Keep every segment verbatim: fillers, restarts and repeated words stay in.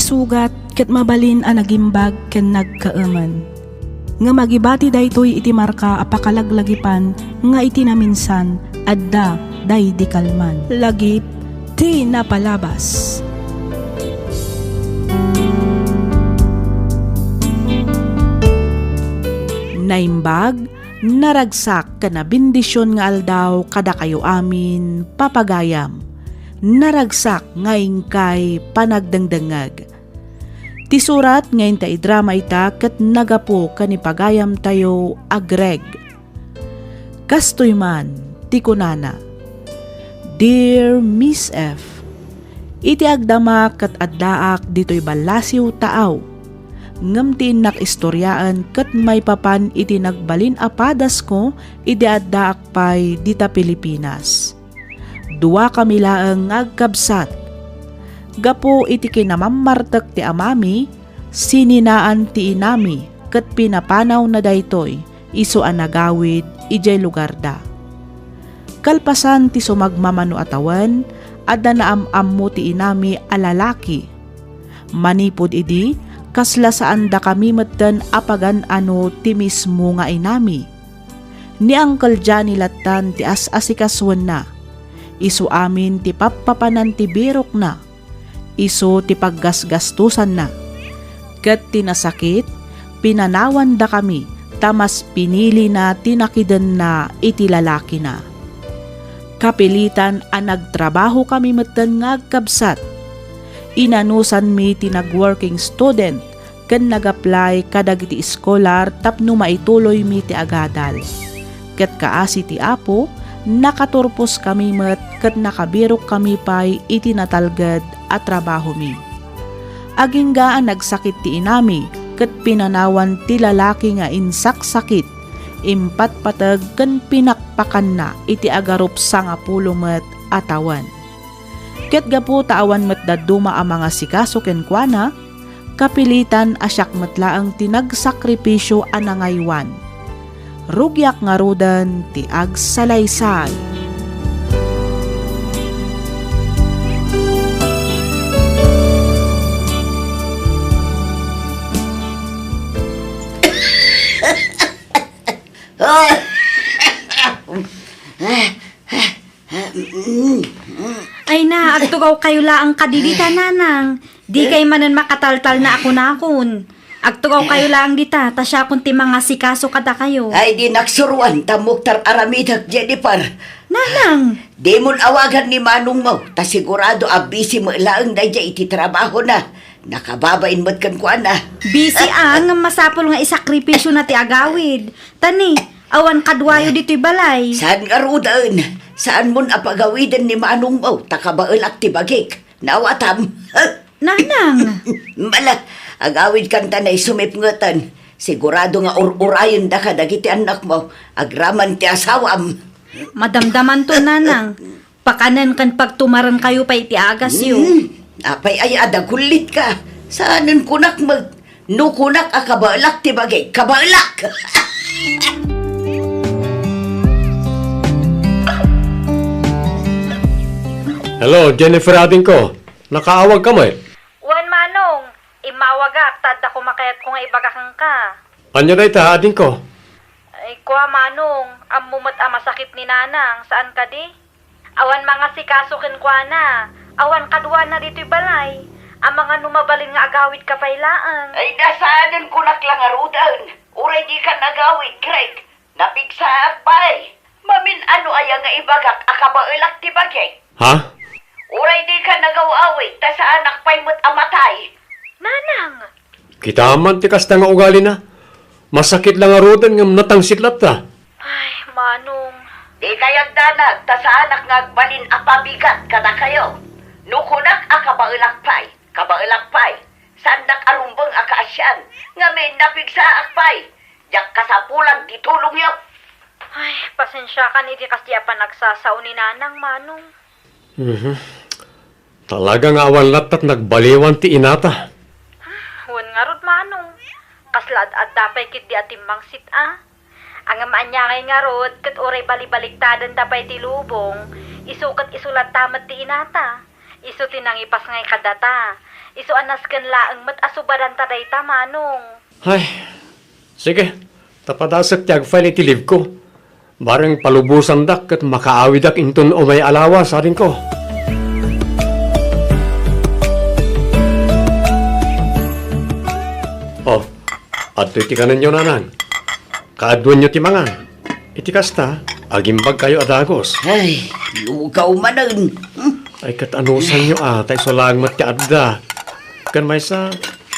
sugat ket mabalin a nagimbag ken nagkaemen. Ngem agibati daytoy iti marka a pakalaglagipan nga iti naminsan, adda daydi kalman. Lagip ti napalabas. Naimbag, naragsak ken nabendision nga aldaw kadakayo amin, papagayam. Naragsak nga inkay panagdengdengngeg. Ti surat nga inta idrama ita ket nagapu ken ni pagayamtayo a Greg. Kastoy man ti kunana, "Dear Miss F, iti agdama ket addaak ditoy ballasiw taaw, ngem ti innak istoriaen ket maipapan iti nagbalin a padasko idi addaak pay dita Pilipinas. Duakami laeng nga agkabsat. Gapu iti kinamammartek ti amami, sininaan ti inami ket pinapanawna daytoy isu a nagawid idiay lugarda. Kalpasan ti sumagmamano a tawen, adda naam-ammo ti inami a lalaki. Manipud idi, kasla saandakami metten a pagan-ano ti mismo nga inami. Ni Uncle Johnny lattan ti as-asikasuenna. Isu amin ti pappapanan ti birokna. Isu ti paggasgastosanna. Ket ti nasakit, pinanawandakami ta mas pinilina ti nakidenna iti lalakina. Kapilitan a nagtrabahokami metten nga agkabsat. Inanusanmi ti nag-working student ken nag-apply kadagiti scholar tapno maituloymi ti agadal. Ket kaasi ti Apo, nakaturposkami met ket nakabirokkami pay iti natalged a trabahomi. Agingga a nagsakit ti inami ket pinanawan ti lalaki nga insaksakit, impatpateg ken pinakpakanna iti agarup sangapulo met a tawen. Ket gapu ta awan met dadduma a mangasikaso kenkuana, kapilitan a siak met laeng ti nagsakripisio a nangaywan. Rugiak ngaruden ti agsalaysay. Ay na, agtugaw kayo laeng kadi dita, nanang. Di kay manen makataltal na ako nakon. Agtugaw kayo laeng dita, ta siakon ti mangasikaso kadakayo. Ay, di naksuruan, ta muktar aramidek, Jennifer. Nanang! Dimon awagan ni manongmo, ta sigurado a busy met laeng daydiay iti trabahona. Nakababain met kenkuana. Busy a, ngem masapul nga isakripisyo na ti agawid. Tani, awan kaduayo ditoy balay. Saan ngaruden? Saanmon a pagawiden ni manongmo, ta kabaelak ti bagik. Naawatam. Nanang! Mala, agawidkan ta naisumipngeten. Sigurado nga ur-urayenda kadagiti annakmo, agraman ti asawam. Madamdamanto, nanang. Pakanen ken pagtumarenkayo pay iti agasyo. Hmm, apay aya a dagullitka? Saanen kunak met. No kunak a kabaelak ti bagik, kabaelak! Hello, Jennifer, adingko. Nakaawagka met? Wen, Manong. Immawagak, ta adda koma kayatko nga ibaga kenka. Ania dayta, adingko? Ay, kua, Manong, ammo met a masakit ni Nanang, saan kadi? Awan mangasikaso kenkuana, awan kaduana ditoy balay. Amangan no mabalin nga agawidka pay laeng. Ay, da saanen kunak la ngaruden. Uray dikan agawid, Greg. Napigsaak pay. Mamin-ano aya nga ibagak a kabaelak ti bagik? Ha? Uray dikan agaw-awid, ta saanak pay met a matay. Nanang! Kita man ti kasta nga ugalina. Masakit la ngaruden ngem natangsit latta. Ay, Manong. Dikay agdanag, ta saanak nga agbalin a pabigat kadakayo. No kunak a kabaelak pay, kabaelak pay. Saandak a rumbeng a kaasian, ngamin napigsaak pay. Diak kasapulan ti tulongyo. Ay, pasensiakan iti kasdi a panagsasao ni Nanang, Manong. Mhm. Talaga nga awan lattat nagbaliwan ti inata. Wen ngarud, Manong. Kasla ad-adda pay ketdi a timmangsit a. Ngem aniangay ngarud ket uray balibaliktadenda pay ti lubong, isu ket isu latta met ti inata. Isu ti nangipasngay kadata. Isu a nasken laeng met a subadanta dayta, Manong. Ay, sige. Ta padasek ti agfile iti leave ko. Bareng palubosandak ket makaawidak inton umay a lawas, adingko. Oh, adtoy ti kanenyo, nanang. Kaaduenyo ti mangan. Iti kasta, agimbagkayo a dagus. Ay, lugaw manen. Hmm. Ay, ket anusanyo a, ta isu laeng met ti adda. Ken maysa,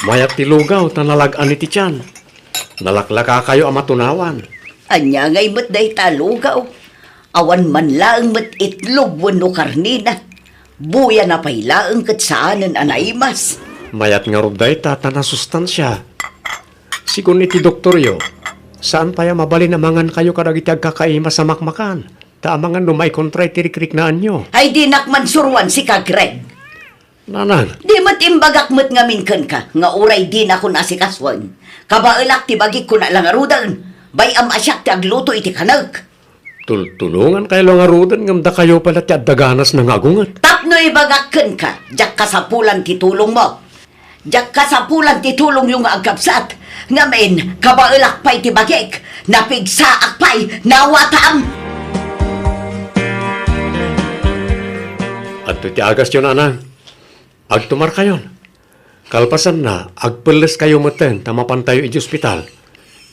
mayat ti lugaw ta nalag-an iti tian. Nalaklakakayo a matunawan. Ania ngay met dayta a lugaw? Awan man laeng met itlog wenno karnina. Buyana pay laeng ket saanen a naimas. Mayat ngarud dayta ta nasustansia. Sigun iti doktoryo, saan pay a mabalin a mangankayo kadagiti agkakaimas a makmakan, ta amangan no maikontra iti rikriknaanyo. Ay, dinak man suroan sika, Greg. Nanang. Di met imbagak met ngamin kenka nga uray dinakon asikasuen. Kabaelak ti bagik kuna la ngaruden. Bay-am a siak ti agluto iti kanek. Tultulongankayo la ngaruden ngem dakayo pay la ti adda ganasna nga agunget. Tapno ibagak kenka, diak kasapulan ti tulongmo. Diak kasapulan ti tulongyo nga agkabsat. Ngamin, kabaelak pay ti bagik. Napigsaak pay, nawatam! Adtoy ti agasyo, nanang. Agtumarkayon. Kalpasanna, agpelleskayo metten ta mapantayo iti ospital.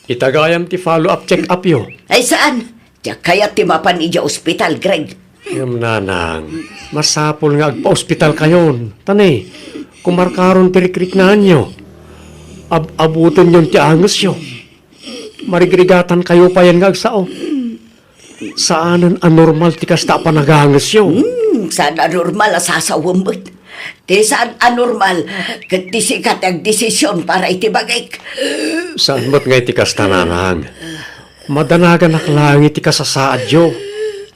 Itagayam ti follow-up check-upyo. Ay, saan? Diak kayat ti mapan idiay ospital, Greg. Ngem, nanang, masapul nga agpa-ospitalkayon. Ta ne, kumarkaron ti rikriknaanyo. Ab-abutenyon ti angesyo. Marigrigatankayo payen nga agsao. Saanen a normal ti kasta a panagangesyo. Hmm, saan a normal a sasawem met. Ti saan a normal, ket ti sika ti agdesision para iti bagik. Saan met nga iti kasta, nanang. Madanaganak laeng iti kasasaadyo.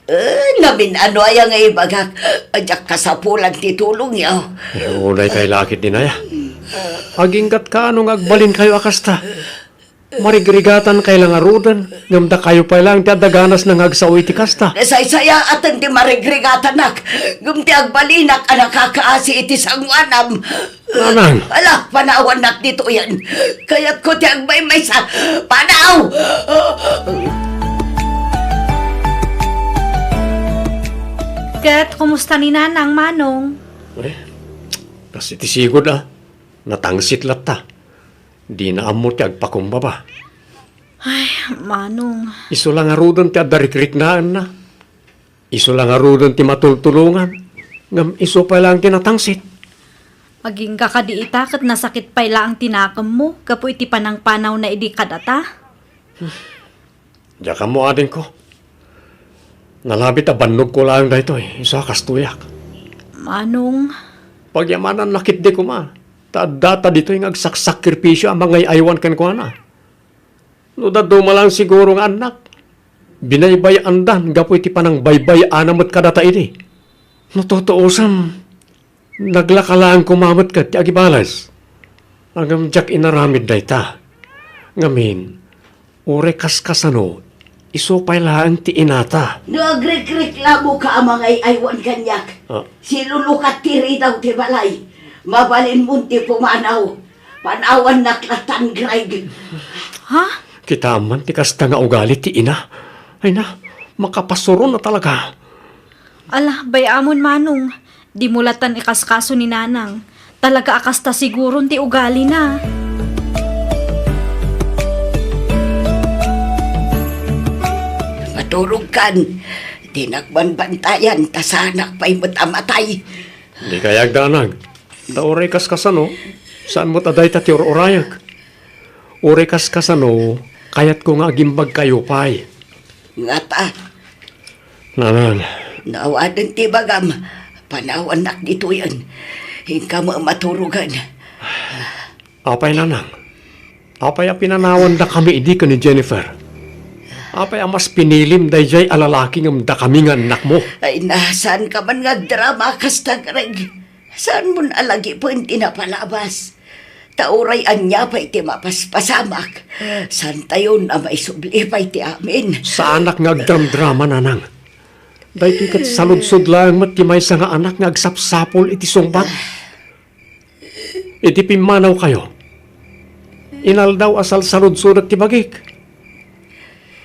Eh, namin-ano aya nga ibagak, a diak kasapulan ti tulongyo. Eh, unay kay lakit din aya. Aginggat kaano nga agbalinkayo a kasta? Marigrigatankay la ngaruden, ngem dakayo pay laeng ti adda ganasna nga agsao iti kasta. Nasaysayaaten ti marigrigatanak, ngem ti agbalinak a nakakaasi iti sangoanam. Nanang. Ala, panawannak ditoyen. Kayatko ti agmaymaysa. Panaw! Ket kumusta ni Nanang, Manong? Eh, kas iti sigud, a. Natangsit latta. Dina ammo ti agpakumbaba. Ay, Manong. Isu la ngaruden ti adda rikriknaenna. Isu la ngaruden ti matultulongan. Ngem isu pay laeng ti natangsit. Agingga kadi ita ket nasakit pay laeng ti nakemmo gapu iti panangpanawna idi kadata? Diak ammo, adingko. Nalabit a bannogko laeng daytoy, isu a kastoyak. Manong. Pagyamananna ketdi koma, ta addata ditoy nga agsaksakripisio a mangay-aywan kenkuana. No dadduma laeng siguro nga annak, binaybay-andan gapu iti panangbaybay-ana met kadata idi. No tutuosem, naglaka laeng koma met ket ti agibales. Ngem diak inaramid dayta. Ngamin, uray kaskasano, isu pay laeng ti inata. No agrekreklamoka a mangay-aywan kaniak, Ah. Silulukat ti ridaw ti balay. Mabalinmon ti pumanaw. Panawannak latan, Greg. Ha? Kitaem man ti kasta nga ugali ti ina. Ay na, makapasuron na talaga. Ala, bay-amon, Manong. Dimo latan ikaskaso ni Nanang. Talaga a kasta siguron ti ugalina. Maturogkan. Dinak man bantayan, ta saanak pay met a matay. Dikay agdanag. Ta uray kaskasano, saan met a dayta ti ur-urayek. Uray kaskasano, kayatko nga agimbagkayo pay. Ngata? Nanang. No awanen ti ibagam, panawannak ditoyen. Inka met maturogen. Apay, Nanang? Apay a pinanawandakami idi ken ni Jennifer? Apay a mas pinilim daydiay a lalaki ngem dakami nga annakmo? Ay na, saanka man nga agdrama a kasta, Greg. Saanmon a lagipen ti napalabas. Ta uray ania pay ti mapaspasamak, saantayon a maisubli pay ti amin. Saanak nga agdramdrama, Nanang. Daytoy ket saludsod laeng met ti maysa nga anak nga agsapsapul iti sungbat. Iti pimmanawkayo, inaldaw a salsaludsodek ti bagik.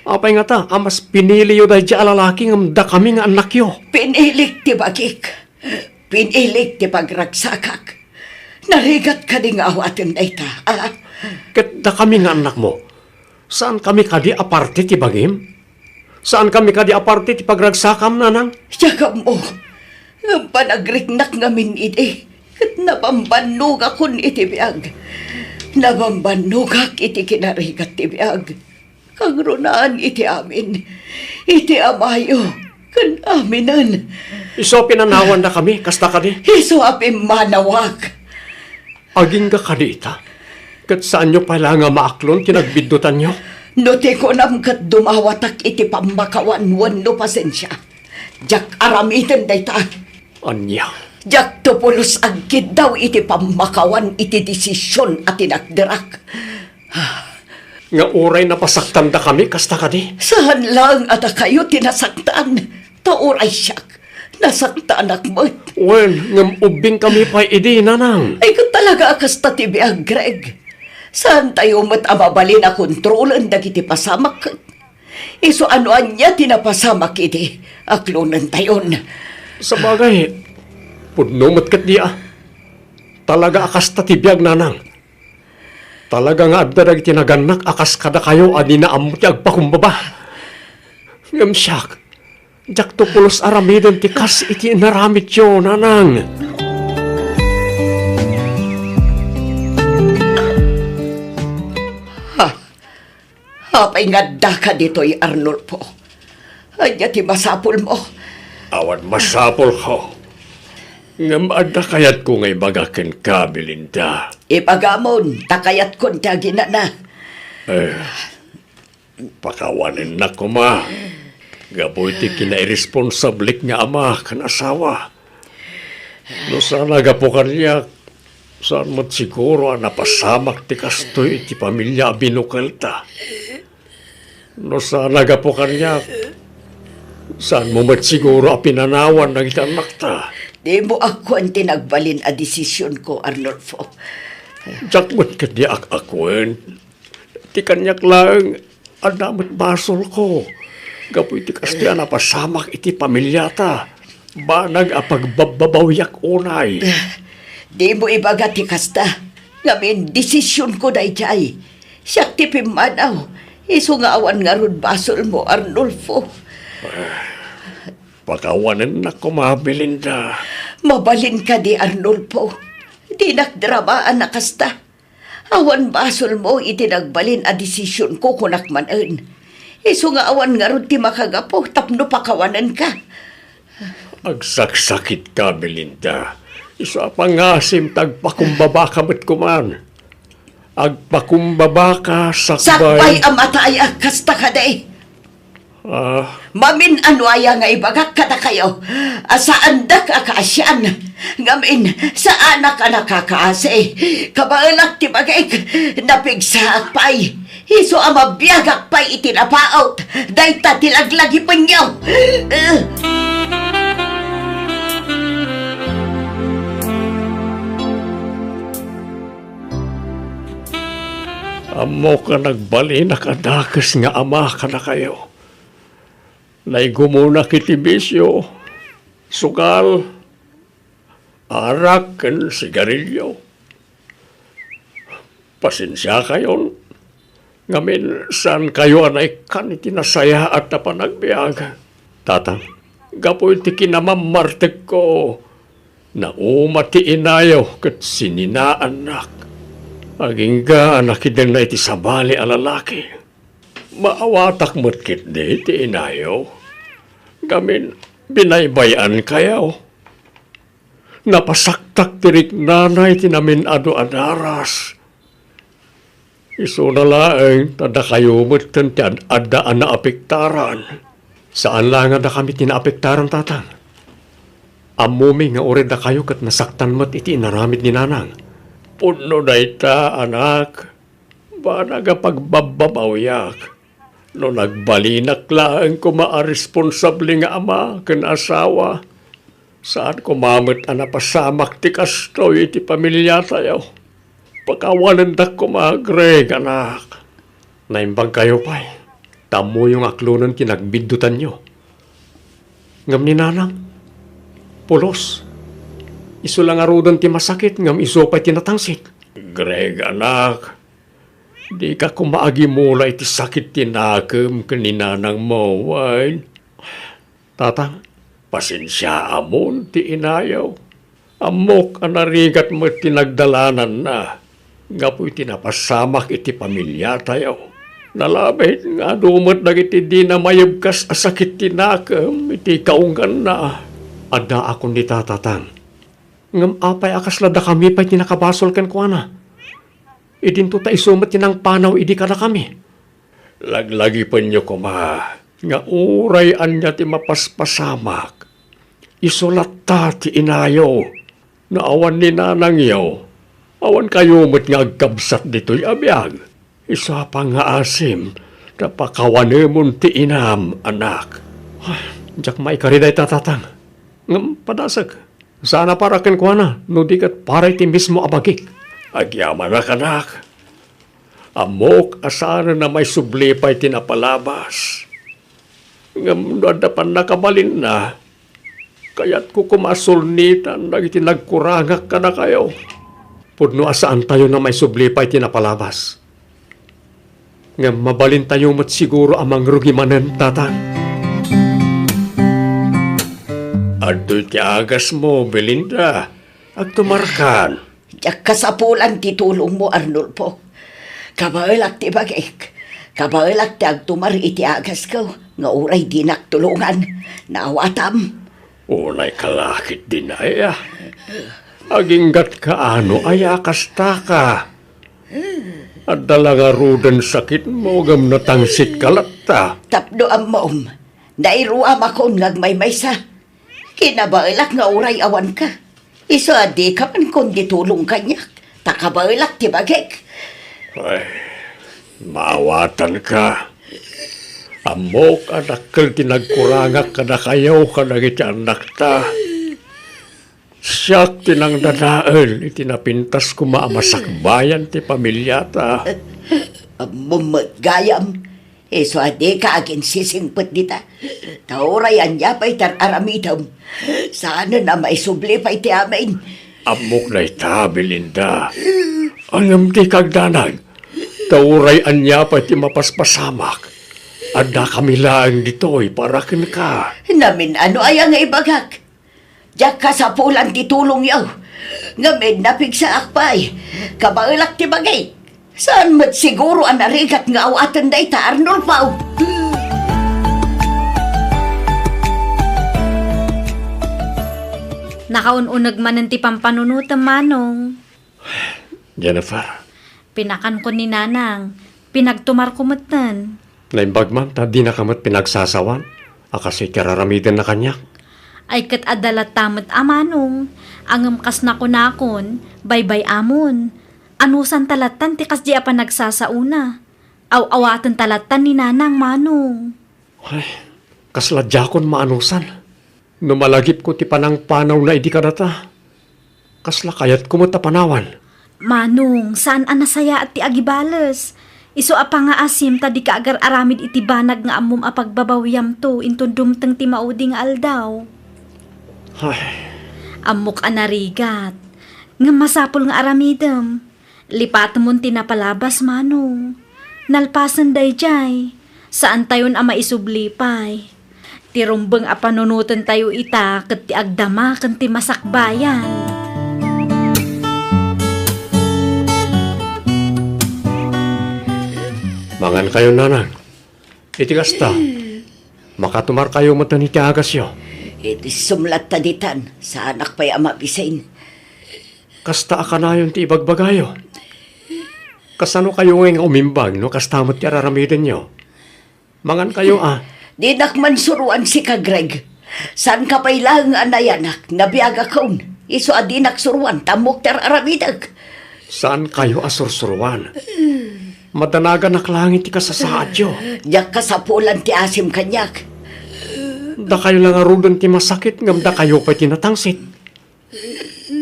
Apay ngata a mas piniliyo daydiay a lalaki ngem dakami nga annakyo? Pinilik ti bagik. Pinilik ti pagragsakak. Narigat kadi nga awaten dayta, a? Ket dakami nga annakmo, saankami kadi a parte ti bagim? Saankami kadi a parte ti pagragsakam, nanang? Diak ammo. Ngem panagriknak ngamin idi, ket nabambannogakon iti biag. Nabambannogak iti kinarigat ti biag. Kangrunaan iti amin, iti amayo, ken aminen. Isu a pinanawandakami, kasta kadi? Isu a pimmanawak. Agingga kadi ita? Ket saanyo pay la nga maaklon ti nagbiddutanyo? No ti kunam ket dumawatak iti pammakawan wenno pasensia, diak aramiden dayta. Ania? Diakto pulos agkiddaw iti pammakawan iti desisyon a tinakderak. Nga uray napasaktandakami, kasta kadi? Saan laeng a dakayo ti nasaktan, ta uray siak, nasaktanak met. Wen, ngem ubbingkami pay idi, nanang. Ay, ket talaga a kasta ti biag, Greg. Saantayo met a mabalin a kontrolen dagiti pasamak. Isu a no ania ti napasamak idi, aklonentayon. Sabagay, pudno met ketdi a. Talaga a kasta ti biag, nanang. Talaga nga adda dagiti nagannak a kas kadakayo a dina ammo ti agpakumbaba. Ngem siak, diakto pulos aramiden ti kas iti inaramidyo, nanang. Ha? Apay nga addaka ditoy, Arnulfo? Ania ti masapulmo? Awan masapulko. Ngem adda kayatko nga ibaga kenka, Belinda. Ibagamon, ta kayatkon ti aginana. Eh, pakawanennak koma. Gapu iti kinairesponsablek nga ama ken asawa. No saan a gapu kaniak, saan met siguro a napasamak ti kastoy iti pamilia a binukelta. No saan a gapu kaniak, saanmo met siguro a pinanawan dagiti annakta. Dimo agkuan ti nagbalin a desisionko, Arnulfo. Diak met ketdi ak-, agkuen. Ti kaniak laeng, adda met basolko. Gapu iti kastoy a napasamak iti pamiliata. Banag a pagbabbabawiak unay. Dimo ibaga ti kasta. Ngamin, desisionko daydiay. Siak ti pimmanaw. Isu nga awan ngarud basolmo, Arnulfo. Pakawanennak koma, Belinda. Mabalin kadi, Arnulfo? Dinak dramaan a kasta. Awan basolmo iti nagbalin a desisionko, kunak manen. Isu nga awan ngarud ti makagapu tapno pakawanenka. Agsaksakitka, Belinda. Isu a pangasim ta agpakumbabaka met koman. Agpakumbabaka sakbay. Sakbay a matayak, kasta kadi. Ah. Mamin-ano aya nga ibagak kadakayo a saandak a kaasian. Ngamin, saanak a nakakaasi. Kabaelak ti bagik, napigsaak pay. Isu a mabiagak pay iti napaut, dayta ti laglagipenyo. Ammok a nagbalinak a dakes nga ama kadakayo. Naigumonak iti bisio, sugal, arak, ken sigarilio. Pasensiakayon, ngamin saankayo a naikkan iti nasayaat a panagbiag. Tatang, gapu iti kinamammartekko, nauma ti inayo ket sininaannak. Agingga a nakidenna iti sabali a lalaki. Maawatak met ketdi ti inayo. Ngamin, binaybay-ankayo. Napasaktak ti riknana iti namin-adu a daras. Isuna laeng ta dakayo metten ti ad-adda a naapektaran. Saan la nga dakami ti naapektaran, Tatang. Ammomi nga uray dakayo ket nasaktan met iti inaramid ni Nanang. Pudno dayta, anak. Banag a pagbabbabawiak. No nagbalinak laeng koma a responsable nga ama ken asawa, saan koma met a napasamak ti kastoy iti pamiliatayo. Pakawanendak koma, Greg, anak. Naimbagkayo pay. Ta ammoyo nga aklonen ti nagbiddutanyo. Ngem ni Nanang, pulos. Isu la ngaruden ti masakit, ngem isu pay ti natangsit. Greg, anak, dika koma agimula iti sakit ti nakem ken ni Nanangmo, wen? Tatang, pasensiaamon ti inayo. Ammok a narigat met ti nagdalananna gapu iti napasamak iti pamiliatayo. Nalabit nga adu met dagiti dina mayebkas a sakit ti nakem iti kaungganna. Addaakon dita, Tatang. Ngem apay a kasla dakami pay ti nakabasol kenkuana? Idinto ta isu met ti nangpanaw idi kadakami. Laglagipenyo koma nga uray ania ti mapaspasamak, isu latta ti inayo. No awan ni nanangyo, awankayo met nga agkabsat ditoy a biag. Isu a pangngaasim ta pakawanemon ti inam, anak. Diak maikari dayta, Tatang. Ngem padasek, saan a para kenkuana no di ket para iti mismo a bagik. Agyamanak, anak. Ammok a saanen a maisubli pay ti napalabas. Ngem no adda pannakabalinna, kayatko koma a sulnitan dagiti nagkurangak kadakayo. Pudno a saantayo a maisubli pay ti napalabas. Ngem mabalintayo met siguro a mangrugi manen, Tatang. Adtoy ti agasmo, Belinda. Agtumarkan. Diak kasapulan ti tulongmo, Arnulfo. Kabaelak ti bagik. Kabaelak ti agtumar iti agasko nga uray dinak tulongan. Naawatam. Unay ka la ket dinay, a. Aginggatka no aya a kastaka. Adda la ngaruden sakitmo ngem natangsitka latta. Tapno ammom, nairuamakon nga agmaymaysa. Kinabaelak nga uray awanka. Isu a dika man kundi tulong kaniak, ta kabaelak ti bagik. Ay, maawatanka. Ammok a dakkel ti nagkurangak kadakayo kadagiti annakta. Siak ti nangdadael iti napintas koma a masakbayan ti pamiliata. Ammom met gayam, isu a dika aginsisingpet dita. Ta uray ania pay ti ar-aramidem, saanen a maisubli pay ti amin. Ammok dayta, Belinda. Ngem dika agdanag. Ta uray ania pay ti mapaspasamak, addakami laeng ditoy para kenka. Namin-ano aya nga ibagak? Diak kasapulan ti tulongyo. Ngamin, napigsaak pay. Kabaelak ti bagik. Saan met siguro a narigat nga awaten dayta, Arnulfo? Nakaun-uneg manen ti pampanunotem, Manong. Jennifer. Pinakankon ni Nanang. Pinagtumarko metten. Naimbag man ta dinaka met pinagsasawan a kas iti ar-aramidenna kaniak. Ay ket adda latta met a, Manong, ngem kas nakunakon, baybay-amon. Anusanta lattan ti kasdi a panagsasaona. Aw-awaten ta lattan ni Nanang, Manong. Ay, kasla diakon maanusan. No malagipko ti panangpanawna idi kadata, kasla kayatko met a panawan. Manong, saan a nasayaat ti agibales. Isu a pangngaasim ta dika agar-aramid iti banag nga ammom a pagbabawiamto inton dumteng ti maudi nga aldaw. Ay. Ammok a narigat. Ngem masapul nga aramidem. Lipatemon ti napalabas, Manong. Nalpasen daydiay, saantayon a maisubli pay. Ti rumbeng a panunotentayo ita ket ti agdama ken ti masakbayan. Mangankayo, Nanang. Iti kasta, makatumarkayo metten iti agasyo. Iti sumlatta ditan, saanak pay a mabisin. Kasta a kanayon ti ibagbagayo. Kasano kayo ngay nga umimbag no kasta met ti ar-aramidenyo? Mangan kayo, a. Dinak man suroan sika, Greg. Saan ka pay laeng a nayanak, nabiagakon. Isu a dinak suroan, ta ammok ti ar-aramidek. Saan kayo a sursuroan? Madanaganak langit ti kasasaadyo. Diak kasapulan ti asim kaniak. Dakayo la ngaruden ti masakit, ngem dakayo pay ti natangsit.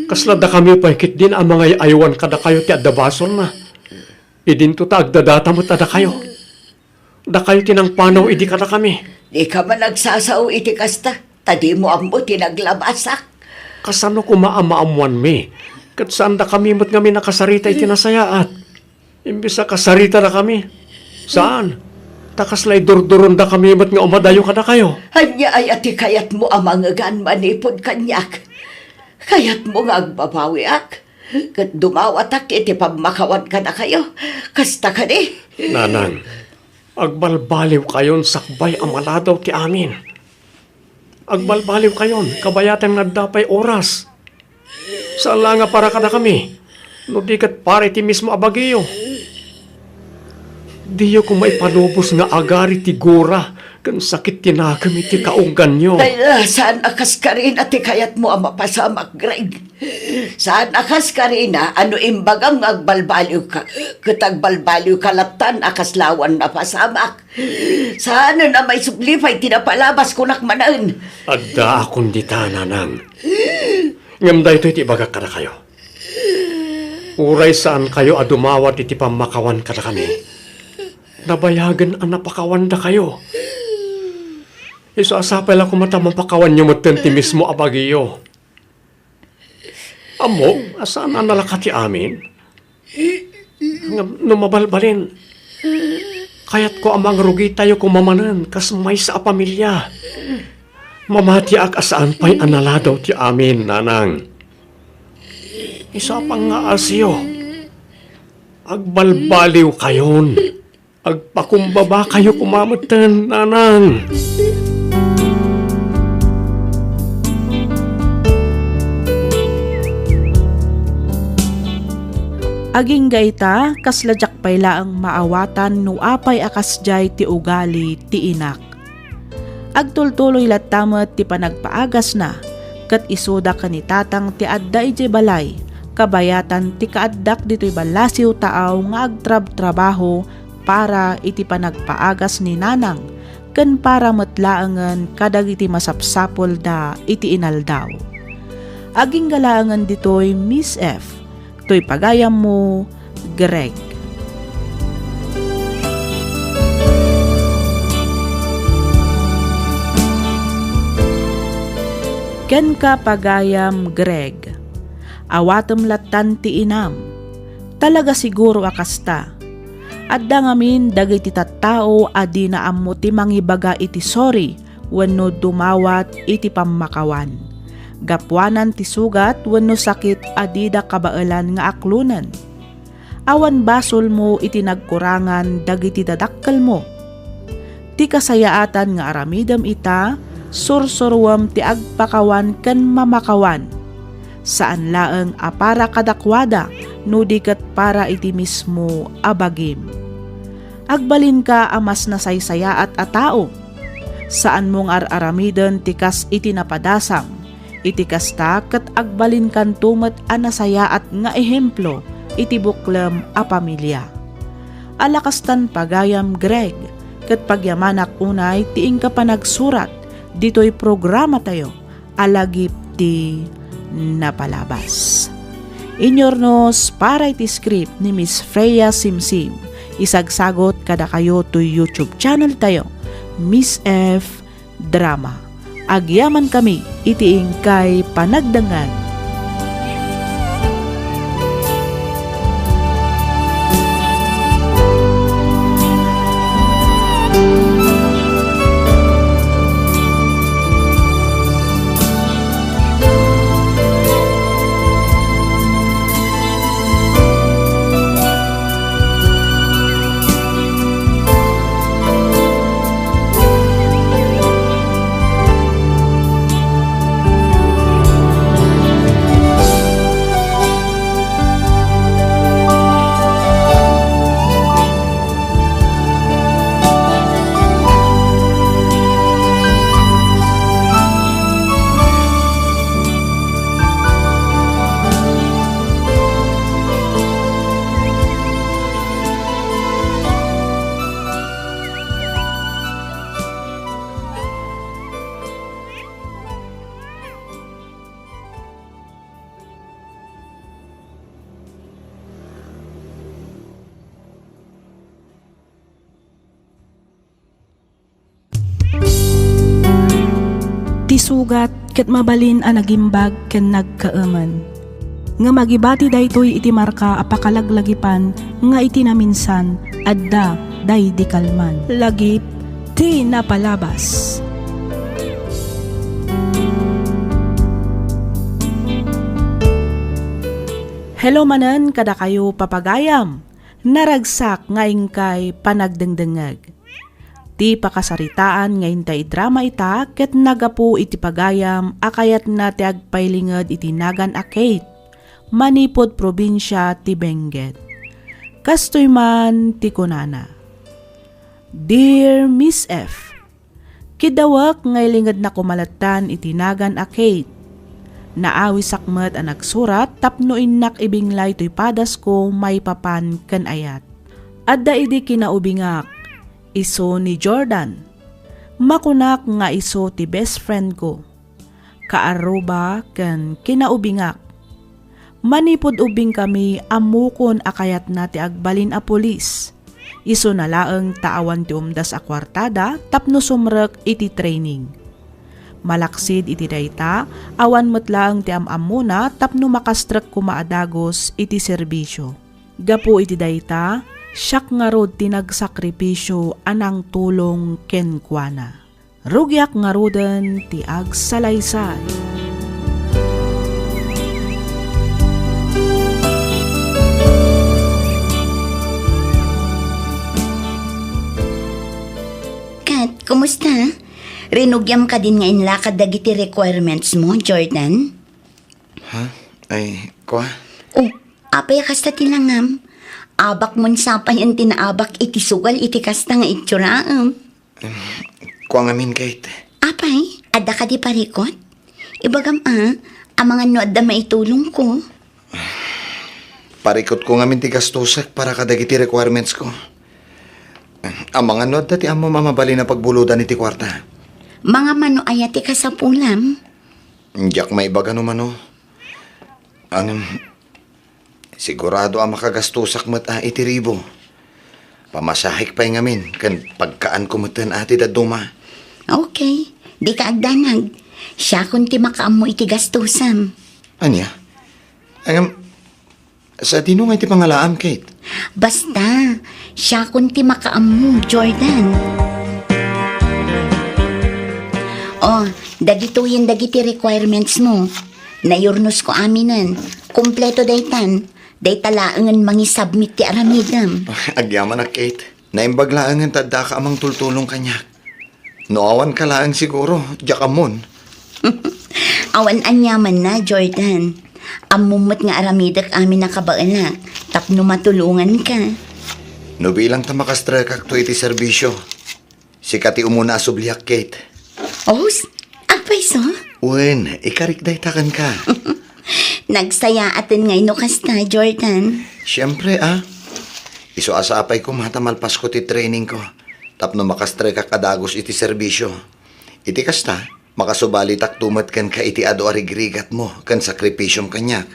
Kasla dakami pay ketdin a mangay-aywan kadakayo ti adda basolna. Idinto ta agdadata met a dakayo. Dakayo ti nangpanaw idi kadakami. Dika man agsasao iti kasta, ta dimo ammo ti naglabasak. Kasano koma a maammoanmi? Ket saandakami met ngamin a kasarita iti nasayaat. Imbes a kasaritadakami, saan. Ta kasla idurdurondakami met nga umadayo kadakayo. Ania aya ti kayatmo a mangngegan manipud kaniak? Kayatmo nga agbabawiak ket dumawatak iti pammakawan kadakayo? Kasta kadi? Nanang, agbalbaliwkayon sakbay a maladaw ti amin. Agbalbaliwkayon, kabayatan nga adda pay oras. Saan la nga para kadakami, no di ket para iti mismo a bagiyo. Diyo koma ipalubos nga agari ti gura ken sakit ti nakem iti kaungganyo. Ay, ah, saan a kaskarina ti kayatmo a mapasamak, Greg. Saan a kaskarina a no imbagam nga agbalbaliwka, ket agbalbaliwka lattan a kasla awan napasamak. Saanen a maisubli pay ti napalabas kunak manen. Addaakon dita, nanang. Ngem daytoy ti ibagak kadakayo. Uray saankayo a dumawat iti pammakawan kadakami, nabayagen a napakawandakayo. Isu a sapay la koma ta mapakawanyo metten ti mismo a bagiyo. Ammok a saan a nalaka ti amin. Ngem no mabalbalin, kayatko a mangrugitayo koma manen kas maysa a pamilia. Mamatiak a saan pay a naladaw ti amin, nanang. Isu a pangngaasiyo, agbalbaliwkayon. Agpakumbabakayo koma metten, nanang. Agingga ita, kasla diak pay laeng maawatan no apay a kasdiay ti ugali ti inak. Agtultuloy latta met ti panagpaagasna, ket isuda ken ni Tatang ti adda idiay balay, kabayatan ti kaaddak ditoy ballasiw taaw nga agtrabtrabaho para iti panagpaagas ni Nanang ken para met laengen kadagiti masapsapulda iti inaldaw. Agingga laengen ditoy, Miss F. Toy pagayammo, Greg. Kenka, pagayam Greg, awatem lattan ti inam. Talaga siguro a kasta. Adda ngamin dagiti tattao a dina ammo ti mangibaga iti sorry wenno dumawat iti pammakawan. Gapuanan ti sugat wenno sakit a dida kabaelan nga aklonen. Awan basolmo iti nagkurangan dagiti dadakkelmo. Ti kasayaatan nga aramidem ita, sursuruem ti agpakawan ken mamakawan. Saan laeng a para kadakuada no di ket para iti mismo a bagim. Agbalinka a mas nasaysayaat a tao. Saanmo nga ar-aramiden ti kas iti napadasam. Iti kasta, ket agbalinkanto met a nasayaat nga ehemplo iti buklem a pamilia. Ala kastan, pagayam Greg, ket pagyamanak unay ti inka panagsurat ditoy programatayo a Lagip ti Napalabas. Inyurnos para iti script ni Miss Freya Simsim, isagsagot kadakayo toy YouTube channel tayo, Miss F Drama. Agyamankami iti inkay panagdengngeg. Sugat ket mabalin a nagimbag ken nagkaemen. Ngem agibati daytoy iti marka a pakalaglagipan nga iti naminsan, adda daydi kalman. Lagip ti napalabas. Hello manen kadakayo, papagayam! Naragsak nga inkay panagdengdengngeg. Ti pakasaritaan nga intay idrama ita ket nagapu iti pagayam a kayatna ti agpailinged iti nagan a Kate, manipud probinsia ti Benguet. Kastoy man ti kunana, "Dear Miss F, kiddawek nga ilingednak koma latta iti nagan a Kate. Naawisak met a nagsurat tapno innak ibinglay toy padasko maipapan ken ayat. Adda idi kinaubingak, isu ni Jordan. Makunak nga isu ti best friend ko, kaarruba ken kinaubingak. Manipud ubingkami, ammokon a kayatna ti agbalin a pulis. Isuna laeng ta awan ti umdas a kuartada tapno sumrek iti training. Malaksid iti dayta, awan met laeng ti am-ammona tapno makastrek koma a dagus iti serbisio. Gapu iti dayta, siak ngarud ti nagsakripisio a nangtulong kenkuana. Rugiak ngaruden ti agsalaysay." Kat, kumusta? Rinugiam kadin nga inlakad dagiti requirements mo, Jordan? Ha? Ay, kua? Oh, apay a kasta ti langam? Abak mon sapayen ti naabak iti sugal iti kasta nga itsura'em. Em, kua ngamin, Kate. Apay, adda kadi parikut? Ibagam a, amangan no adda maitulongko. Parikutko ngamin ti gastosek para kadagiti requirements ko. Amangan no adda ti ammom a mabalin a pagbulodan iti kuarta. Mangam no aya ti kasapulam? Diak maibaga no mano. Ngem, sigurado a makagastosak met a iti ribu. Pamasahek pay ngamin ken pagkaanko metten a ti dadduma. Okay, dika agdanag. Siakon ti makaammo iti gastosam. Ania? Ngem, sadino nga iti pangalaam, Kate? Basta, siakon ti makaammo, Jordan. Oh, dagitoyen dagiti requirements mo. Nayurnosko aminen. Kompleto daytan. Dayta laengen mangisubmit ti aramidem. Agyamanak, Kate. Naimbag laengen ta addaka a mangtultulong kaniak. No awanka laeng siguro, diak ammon. Awan aniamanna, Jordan. Ammom met nga aramidek amin a kabaelak tapno matulonganka. No bilang ta makastrekak to iti serbisio, sika ti umuna a subliak, Kate. Os, agpayso? Wen, ikarik dayta kenka. Nagsayaaten ngay no kasta, Jordan. Siempre, a. Isu a sapay koma ta malpasko ti trainingko tapno makastrekak a dagus iti serbisio. Iti kasta, makasubalitakto met kenka iti adu a rigrigatmo ken sakripisiom kaniak.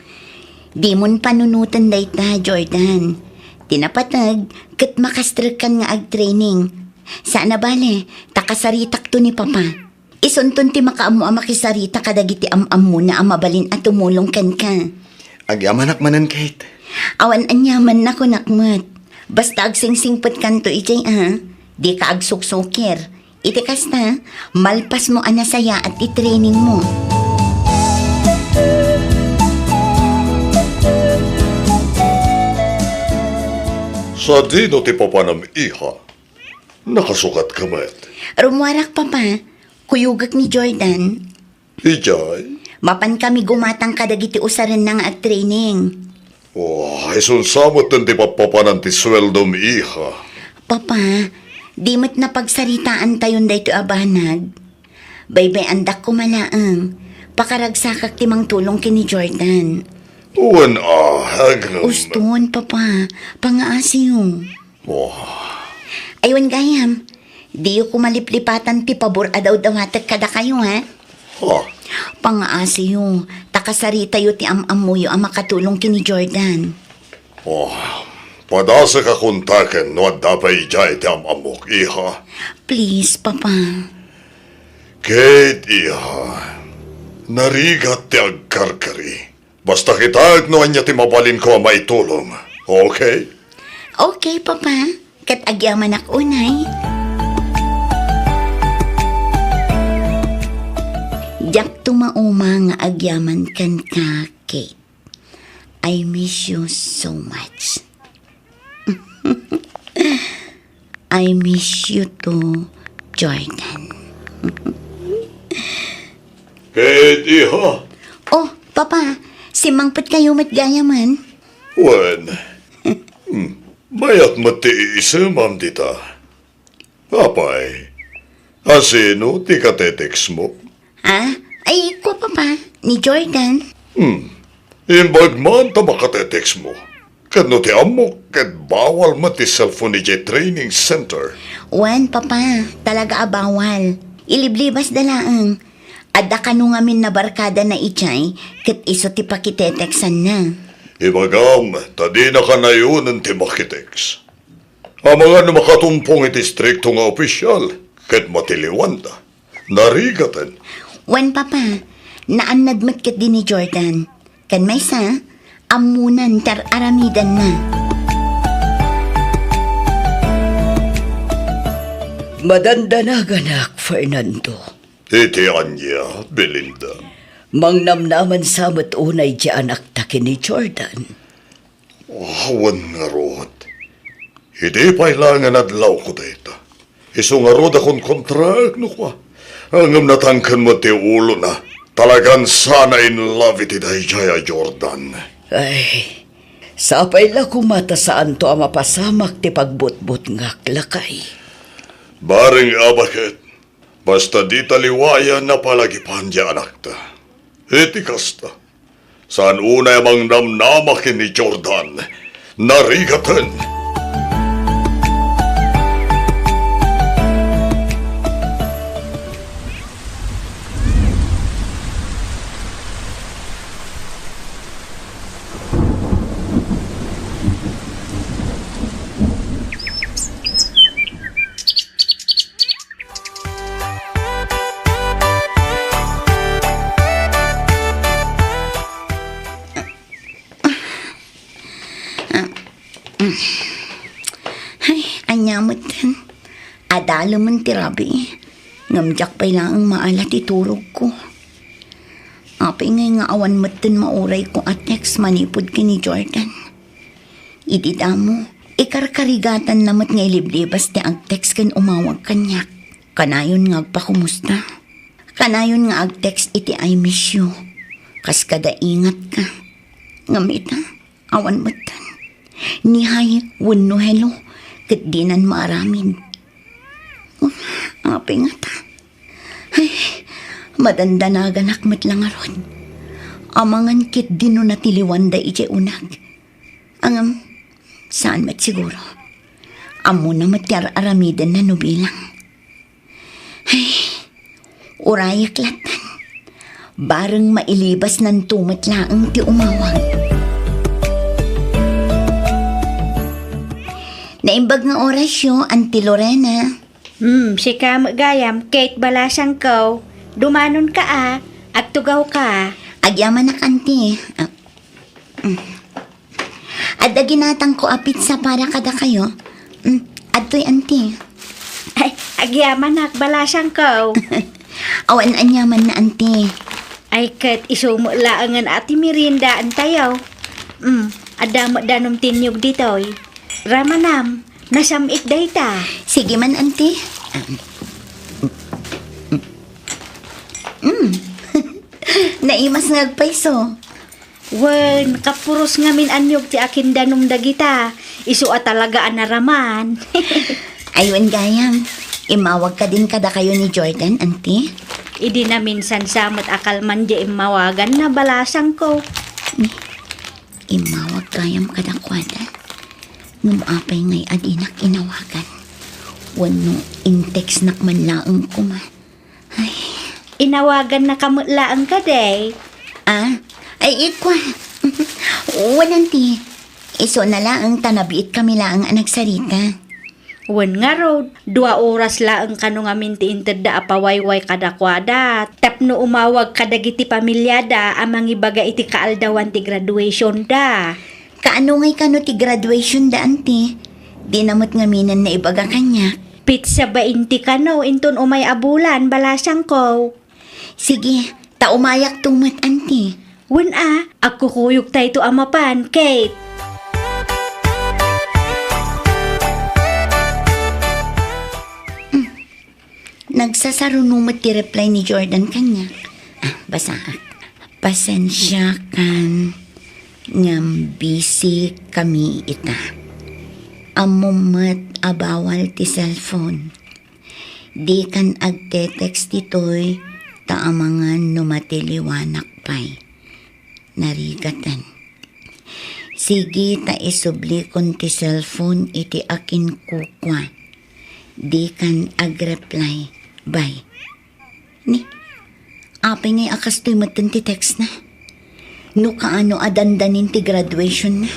Dimon panunoten dayta, Jordan. Ti napateg, ket makastrekkan nga agtraining. Saan a bale, ta kasaritakto ni Papa. Isunton ti makaammo a makisarita kadagiti am-ammona a mabalin a tumulong kenka. Agyamanak manen, Kate. Awan aniamanna, kunak met. Basta agsingsingpetkanto idiay a, dika agsuksukir. Iti kasta, malpasmo a nasayaat ti trainingmo. Sadino ti papanam, iha? Nakasukatka met? Rummuarak, Papa. Kuyogek ni Jordan. Idiay? Mapankami gumatang kadagiti usarenna nga agtraining. Oh, isunsa metten ti pappapanan ti sueldom, iha? Papa, di met napagsaritaantayon daytoy a banag. Baybay-andak koma laeng. Pakaragsakak ti mangtulong ken ni Jordan. Wen a, agem. Uston, Papa. Pangaasiyo. Oh. Ay, wen gayam, diyo koma liplipatan ti pabor a dawdawatek kadakayo, ha? Ha? Pangaasiyo, ta kasaritayo ti am-ammoyo a makatulong ken ni Jordan. Oh, padasek a kontaken no adda pay idiay ti am-ammok, iha. Please, Papa. Kate, iha, narigat ti agkarkari. Basta kitaek no ania ti mabalinko a maitulong. Okay? Okay, Papa. Ket agyamanak unay. Diak tumauma nga agyaman kenka, Kate. I miss you so much. I miss you too, Jordan. Kate, iha. Oh, Papa, simmangpet kayo met gayamen. Wen, hmm, mayat met ti iisemam dita. Apay, asino ti katetext mo? Ah, ay, kua, Papa, ni Jordan. Hmm, imbag man ta makatetext mo. Ket no ti ammok, ket bawal met ti cellphone idiay training center. Wen, Papa, talaga a bawal. Iliblibasda laeng. Adda kano ngamin nabarkadana idiay, ket isu ti pakiteteksanna. Ibagam, ta dina kanayonen ti makitext. Amangan no makatumpong iti istrikto nga opisial, ket matiliwanda. Narigaten. Wen, Papa, naannad met ketdi ni Jordan. Ken maysa, ammonan ti ar-aramidenna. Madandanaganak, Fernando. Iti ania, Belinda? Mangnamnaman sa met unay ti anakta ken ni Jordan. Awan ngarud. Idi pay laeng nga nadlawko dayta, isu ngarud a konkontraek no kua. Ngem natangken met ti ulona. Talagan sana in love iti daydiay a Jordan. Ay, sapay la koma ta saanto a mapasamak ti pagbutbutngak, lakay. Bareng a baket, basta dita liwayan a palagipan ti anakta. Iti kasta, saan unay a mangnamnama ken ni Jordan. Narigaten. Ay, ania metten? Adalemen ti rabii, ngem diak pay laeng maala ti turogko. Apay ngay nga awan metten maurayko a text manipud ken ni Jordan? Idi damo, ikarkarigatanna met nga iliblibas ti ag-text ken umawag kaniak. Kanayon nga agpakumusta. Kanayon nga ag-text iti "I miss you." Kas kada "Ingat ka." Ngem ita, awan metten. Ni hi wenno hello, ket dinan maaramid. Apay ngata? Ay, madandanaganak met la ngarud. Amangan ketdi no natiliwanda idiay uneg. Ngem, saan met siguro. Ammona met ti ar-aramidenna no bilang. Ay, urayek lattan. Bareng mailibasnanto met laeng ti umawag. Naimbag nga orasyo, Auntie Lorena. Hmm, sika met gayam, Kate balasangko. Dumanonka a, agtugawka. Agyamanak, Auntie. Ah, mm. Adda ginatangko a pizza para kadakayo. Mm, adtoy, Auntie. Ay, agyamanak, balasangko. Awan aniamanna, Auntie. Ay, ket isu met laengen a ti meriendaentayo. Mm, adda met danum ti niyog ditoy. Ramanam, nasam-it dayta. Sige man, Auntie. Mm. Naimas nga agpayso. Wen, kapuros ngamin a niyog ti akindanum dagita. Isu a talaga a naraman. Ay, wen gayam. Immawag kadin kadakayo ni Jordan, Auntie? Idi naminsan sa met a kalman diay immawaganna, balasangko. Immawag gayam kadakuada. Ngem apay ngay a dinak inawagan? Wenno in-textnak man laeng koma? Ay. Inawagannaka met laeng kadi? Ah? Ay, ikua. Wen, Auntie. Isuna laeng ta nabiitkami laeng a nagsarita. Wen ngarud, dua oras laeng kano ngamin ti intedda a pawayway kadakuada tapno umawag kadagiti pamiliada a mangibaga iti kaaldawan ti graduationda. Kaano ngay kano ti graduationda, anti? Dina met ngaminen naibaga kaniak. Petsa bainte kano inton umay a bulan, balasangko. Sige, ta umayakto met, anti. Wen a, agkukuyogtayto a mapan, Kate. Hmm. Nagsasaruno met ti reply ni Jordan kaniak. Ah, basaak. Pasensiakan ngem busy kami ita. Ammom met a bawal ti cellphone. Dikan agte-text ditoy ta amangan no matiliwanak pay. Narigaten. Sige ta isublikon ti cellphone iti akinkukua. Dikan agreply. Bye. Ni, apay ngay a kastoy metten ti textna? No kaano a dandanin ti graduationna,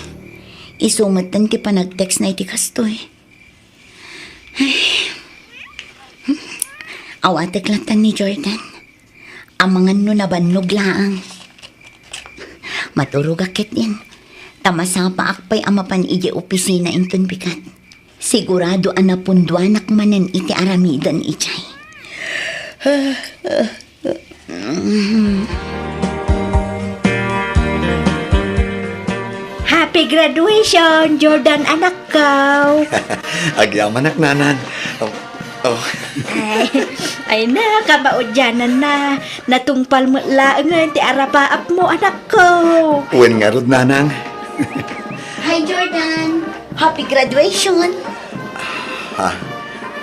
isu metten ti panagtextna iti kastoy. Ay. Hmm. Awatek latta ni Jordan. Amangan no nabannog laeng. Maturogak ketdin. Ta masapaak pay a mapan idiay opisina inton bigat. Sigurado a napunduanak manen iti aramiden idiay. Happy graduation, Jordan, anakko! Agyamanak, nanang. Oh, oh. Ay, ay na, kamaudiananna. Natungpal met laengen ti arapaapmo, anakko. Wen ngarud, nanang. Hi, Jordan. Happy graduation. Ha?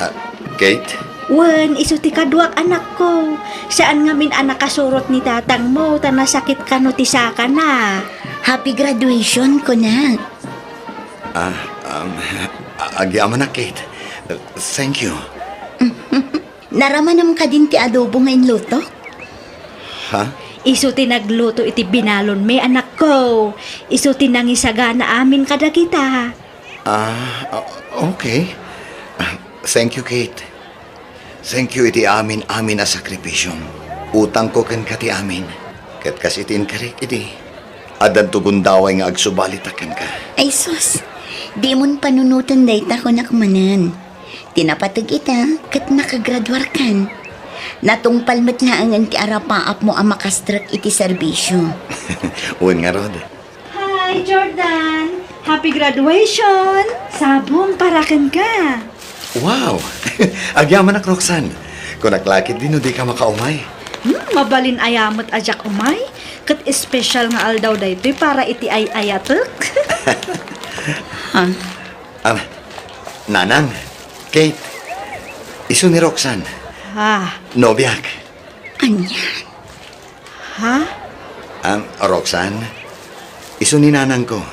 Ah, Kate? Wen, isu ti kaduak, anakko. Saan ngamin a nakasurot ni tatangmo ta nasakit kano ti sakana. Happy graduation, kunak. Ah, um, a-, agyamanak, Kate. Thank you. Naramanem kadin ti adobo nga inluto? Ha? Isu ti nagluto iti binalonmi, anakko. Isu ti nangisagana amin kadagita. Ah, o-, okay. Ah, thank you, Kate. Thank you iti amin-amin a sakripisiom. Utangko kenka ti amin. Ket kas iti inkarik idi, addanto gundaway nga agsubalitak kenka. Ay sus, dimon panunoten dayta, kunak manen. Ti napateg ita, ket nakagraduarkan. Natungpal met laengen ti arapaapmo a makastrek iti serbisio. Wen ngarud. Hi, Jordan! Happy graduation! Sabong para kenka! Wow! Agyamanak, Roxanne. Kunak la ketdi no dika makaumay. Hmm, mabalin aya met a diak umay. Ket espesyal nga aldaw daytoy para iti ay-ayatek. Ha? Ah, Nanang, Kate, isu ni Roxanne. Ah. Nobiak. Ania? Ha? Am, Roxanne, isu ni nanangko.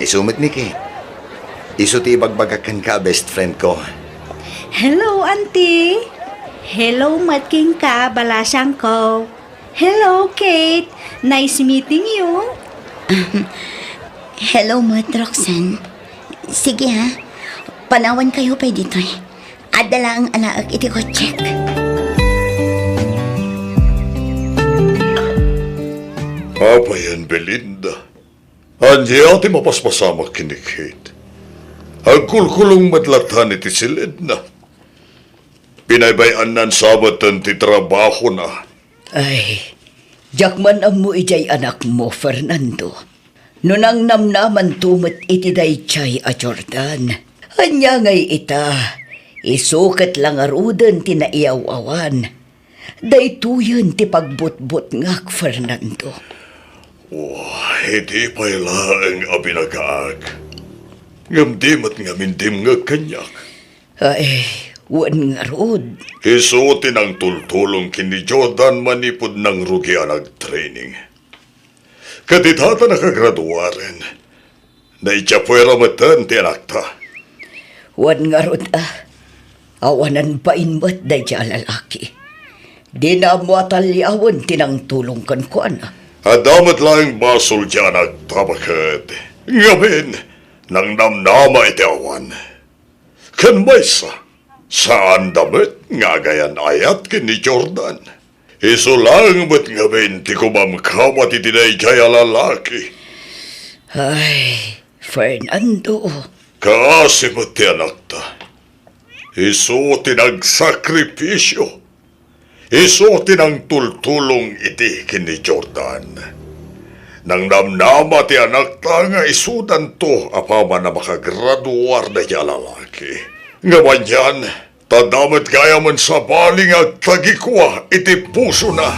Isu met ni Kate. Isu ti ibagbagak kenka a best friend ko. Hello, Auntie. Hello, met kenka, balasangko. Hello, Kate. Nice meeting you. Hello, met, Roxanne. Sige, ha. Panawan kayo pay ditoy. Adda laeng alaek iti kotsek. Apayen, Belinda. Ania ti mapaspasamak ken ni Kate? Agkulkulong met latta iti siledna. Binaybay-annan sa metten ti trabahona. Ay, diak man ammo idiay anakmo, Fernando. No nangnamnamanto met iti daydiay a Jordan, ania ngay ita? Isu ket la ngaruden ti naiyaw-awan. Daytoyen ti pagbutbutngak, Fernando. Oh, idi pay laeng a binagaak. Ngem di met ngamin dimngeg kaniak. Ay, wen ngarud. Isu ti nangtultulong ken ni Jordan manipud nangrugi a nagtraining. Ket ita ta nakagraduaren, naiddiay puera metten ti anakta. Wen ngarud a, awanan bain met daydiay a lalaki. Dina ammo a taliawen ti nangtulong kenkuana. Adda met laeng basol ti anakta baket. Ngamin, nangnamnama iti awan. Ken maysa, saanda met nga agayan-ayat ken ni Jordan. Isu laeng met ngamin ti kumamkabat iti daydiay a lalaki. Ay, Fernando. Kaasi met ti anakta. Isu ti nagsakripisio. Isu ti nangtultulong idi ken ni Jordan. Nangnamnama ti anakta nga isudanto apaman a makagraduar daydiay a lalaki. Ngem anian, ta adda met gayamen sabali nga agtagikua iti pusona.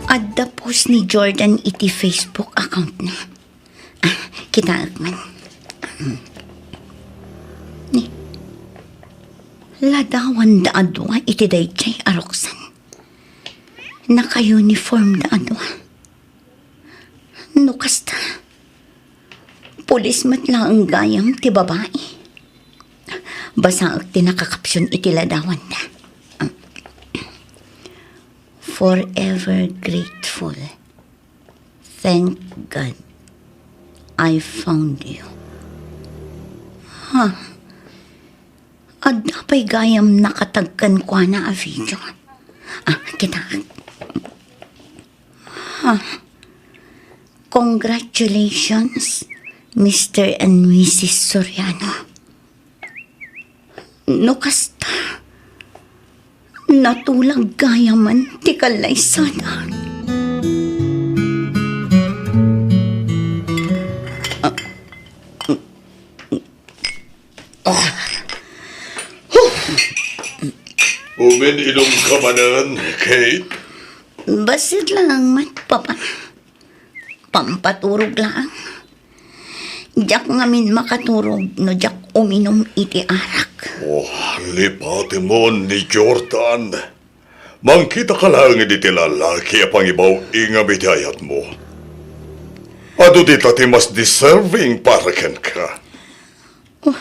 Adda post ni Jordan iti Facebook account-na. Ah, kitaek man. Ni, ladawanda a dua iti daydiay a ruksan. Naka-uniformda a dua. No kasta, pulis met laeng gayam ti babai. Basaek ti nakakapsion iti ladawanda. Forever grateful. Thank God I found you. Ha? Adda pay gayam nakatag kenkuana a video. Ah, kita. Ha? Congratulations, Mister and Missus Soriano. No kasta, natulag gayamen ti kallaysada. Umin-inumka manen, Kate? Bassit laeng met, Papa. Pampaturog laeng. Diak ngamin makaturog no diak uminum iti arak. Oh, lipatemon ni Jordan. Mangkitaka laeng idi ti lalaki a pangibaw-ingam iti ayatmo. Adu dita ti mas deserving para kenka. Oh,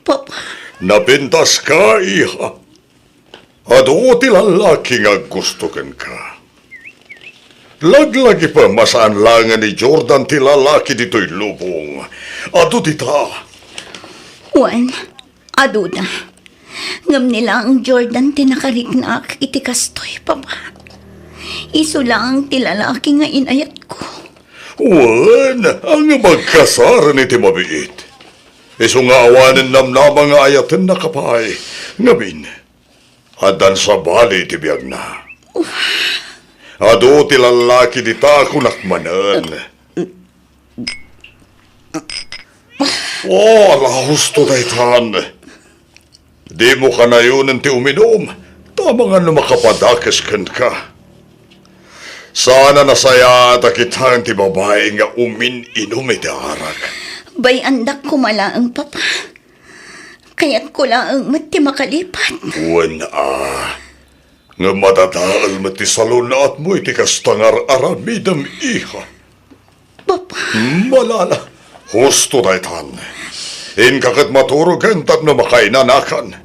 Papa. Napintaska, iha. Adu ti lalaki nga aggusto kenka. Laglagipem a saan laengen ni Jordan ti lalaki ditoy lubong. Adu dita. Wen, aduda. Ngem ni laeng Jordan ti nakariknaak iti kastoy, Papa. Isu laeng ti lalaki nga inayatko. Wen, ngem agkasaren iti mabiit. Isu nga awanen namnama nga ayatennaka pay. Ngamin, addan sabali iti biagna. Adu ti lallaki dita, kunak manen. Oh, ala, husto daytan. Dimo kanayonen ti uminum, ta amangan no makapadakes kenka. Saan a nasayaat a kitaen ti babai nga umin-inum iti arak. Bay-andak koma laeng, Papa. Kayatko laeng met ti makalipat. Wen a, ngem madadael met ti salun-atmo iti kasta nga ar-aramidem, iha. Papa. Malala, husto daytan. Inka ket maturogen tapno makainanakan.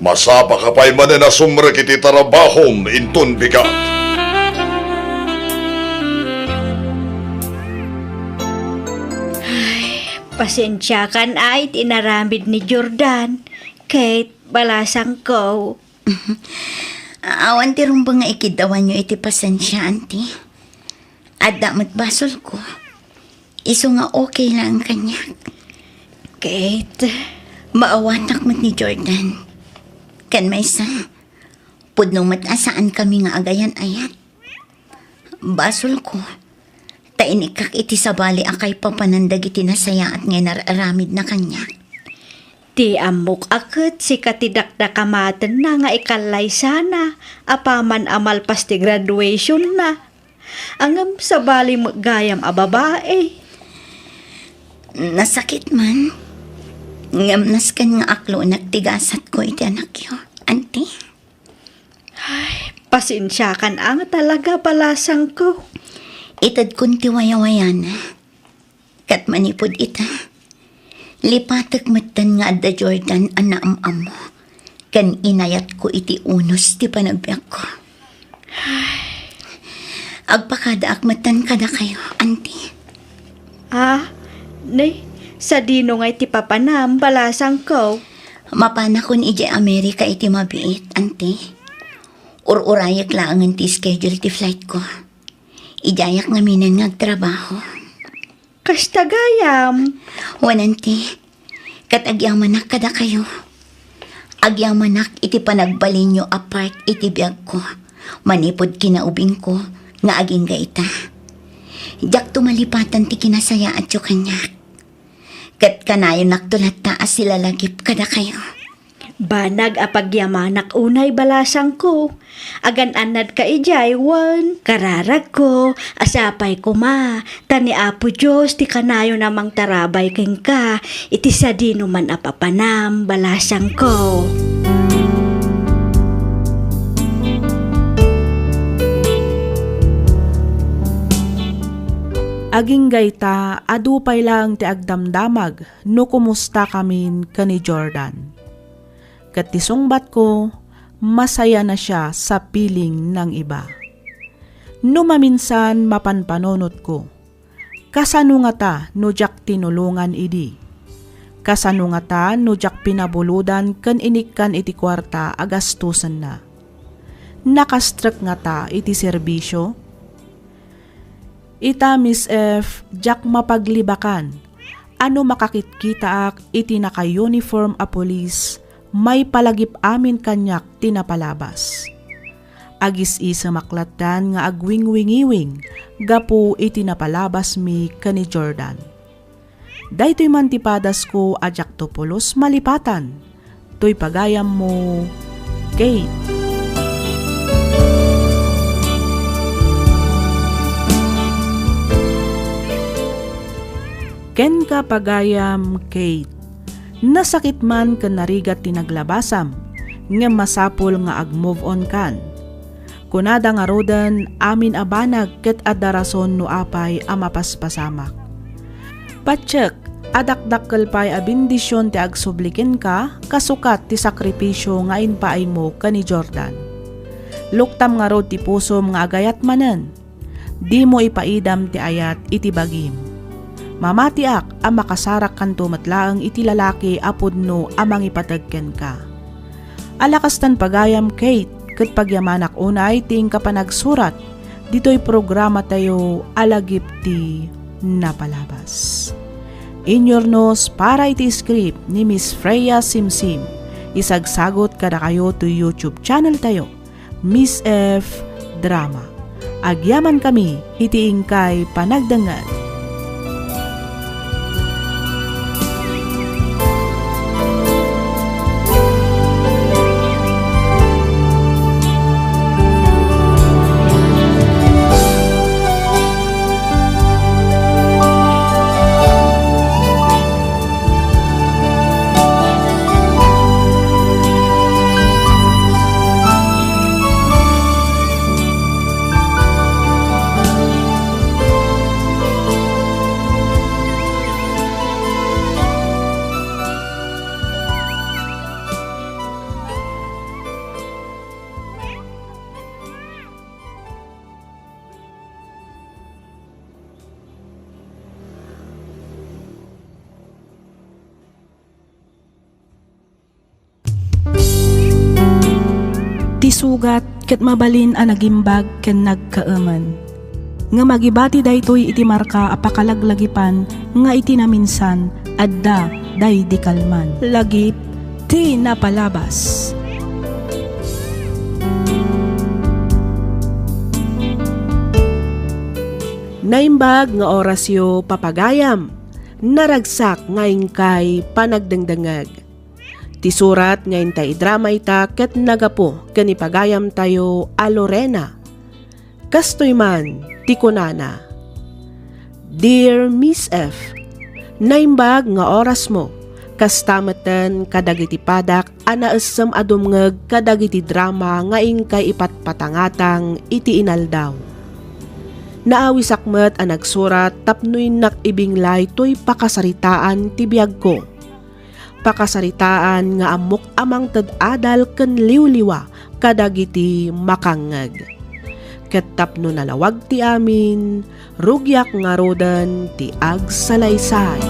Masapaka pay manen a sumrek iti trabahom inton bigat. Ay, pasensiakan ay ti inaramid ni Jordan. Kate, balasangko. Awan ti rumbeng nga ikiddawanyo iti pasensia, Auntie. Adda met basolko. Isu nga okay laeng kaniak. Kate, maawatak met ni Jordan. Ken maysa, pudno met a saankami nga agayan-ayat. Basolko, ta inikkak iti sabali a kaipapanan dagiti nasayaat nga inar-aramidna kaniak. Ti ammok a ket sika ti dakdakamatenna nga ikallaysana apaman a malpas ti graduationna. Ngem sabali met gayam a babai. Nasakit man. Ngem nasken nga aklonek ti gasatko iti anakyo, Auntie. Ay, pasensiakan a nga talaga, balasangko. Itedkon ti wayawayana. Ket manipud ita, lipatek metten nga adda Jordan a naam-ammo ken inayatko iti unos ti panagbiagko. Ay. Agpakadaak metten kadakayo, Auntie. Ah, ne, sadino ngay ti papanam, balasangko? Mapanakon idiay Amerika iti mabiit, Auntie. Ur-urayek laengen ti schedule ti flight ko. Idiayak ngaminen nga agtrabaho. Kasta gayam. Wen, Auntie, ket agyamanak kadakayo. Agyamanak iti panagbalinyo a part iti biagko, manipud kinaubingko nga agingga ita. Diakto malipatan ti kinasayaatyo kaniak. Ket kanayonakto latta a silalagip kadakayo. Banag a pagyamanak unay, balasangko. Agan-annadka idiay wen kararagko a sapay koma, ta ni Apo Dios ti kanayon a mangtarabay kenka iti sadino man a papanam, balasangko. Agingga ita, adu pay laeng ti agdamdamag no kumustakamin ken ni Jordan. Ket ti sungbatko, masayana sia sa piling nang iba. No maminsan, mapanpanunotko, kasano ngata no diak tinulongan idi? Kasano ngata no diak pinabulodan ken inikkan iti kuarta a gastusenna? Nakastrek ngata iti serbisio? Ita, Miss F, diak mapaglibakan a no makakitkitaak iti naka-uniform a pulis, maipalagip amin kaniak ti napalabas. Agis-isemak lattan nga agwingwingiwing gapu iti napalabasmi ken ni Jordan. Daytoy man ti padasko a diakto pulos malipatan. Toy pagayammo, Kate. Kenka, pagayam, Kate. Nasakit man ken narigat ti naglabasam, ngem masapul nga ag-move on kan. Kunada ngaruden, amin a banag ket adda rason no apay a mapaspasamak. Patiek, a dakdakkel pay a bendision ti agsubli kenka, kasukat ti sakripisio nga impaaymo ken ni Jordan. Luktam ngarud ti pusom nga agayat manen. Dimo ipaidam ti ayat iti bagim. Mamatiak a makasarakkanto met laeng iti lalaki a pudno a mangipateg kenka. Ala kastan pagayam, Kate, ket pagyamanak unay ti inka panagsurat ditoy programatayo a Lagip ti Napalabas. Inyurnos para iti script ni Miss Freya Simsim, isagsagut kadakayo toy YouTube channel tayo, Miss F Drama. Agyamankami iti inkay panagdengngeg. Ti sugat ket mabalin a nagimbag ken nagkaemen. Ngem agibati daytoy iti marka a pakalaglagipan nga iti naminsan adda daydi kalman. Lagip ti napalabas. Naimbag nga orasyo, papagayam. Naragsak nga inkay panagdengdengngeg. Ti surat nga intay idrama ita ket nagapu ken ni pagayamtayo a Lorena. Kastoy man ti kunana, Dear Miss F, naimbag nga orasmo, kasta metten kadagiti padak a naessem a dumngeg kadagiti drama nga inkay ipatpatangatang iti inaldaw. Naawisak met a nagsurat tapno innak ibinglay toy pakasaritaan ti biagko. Pakasaritaan nga ammok a mangted adal ken liwliwa kadagiti makangngeg. Ket tapno nalawag ti amin, rugiak ngaruden ti agsalaysay.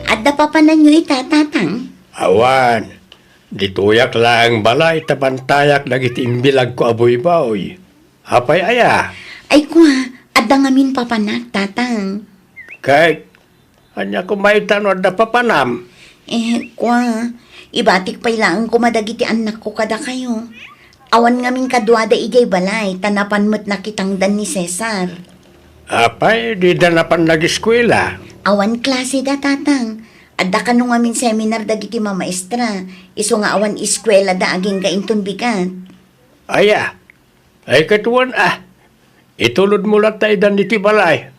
Adda papananyo ita, Tatang? Awan. Ditoyak laeng balay ta bantayak dagiti imbilagko a buybuy. Apay aya? Ay, kua, adda ngamin papanak, Tatang. Ket ania koma ita no adda papanam? Eh, kua, ibatik pay laeng koma dagiti annakko kadakayo. Awan ngamin kaduada idiay balay, ta napan met nakitangdan ni Cesar. Apay, dida napan nagiskuela? Awan klaseda, Tatang. Adda kano ngamin seminar dagiti mamaestra, isu nga awan iskuelada agingga inton bigat. Aya, ay ket wen a, itulodmo latta idan iti balay.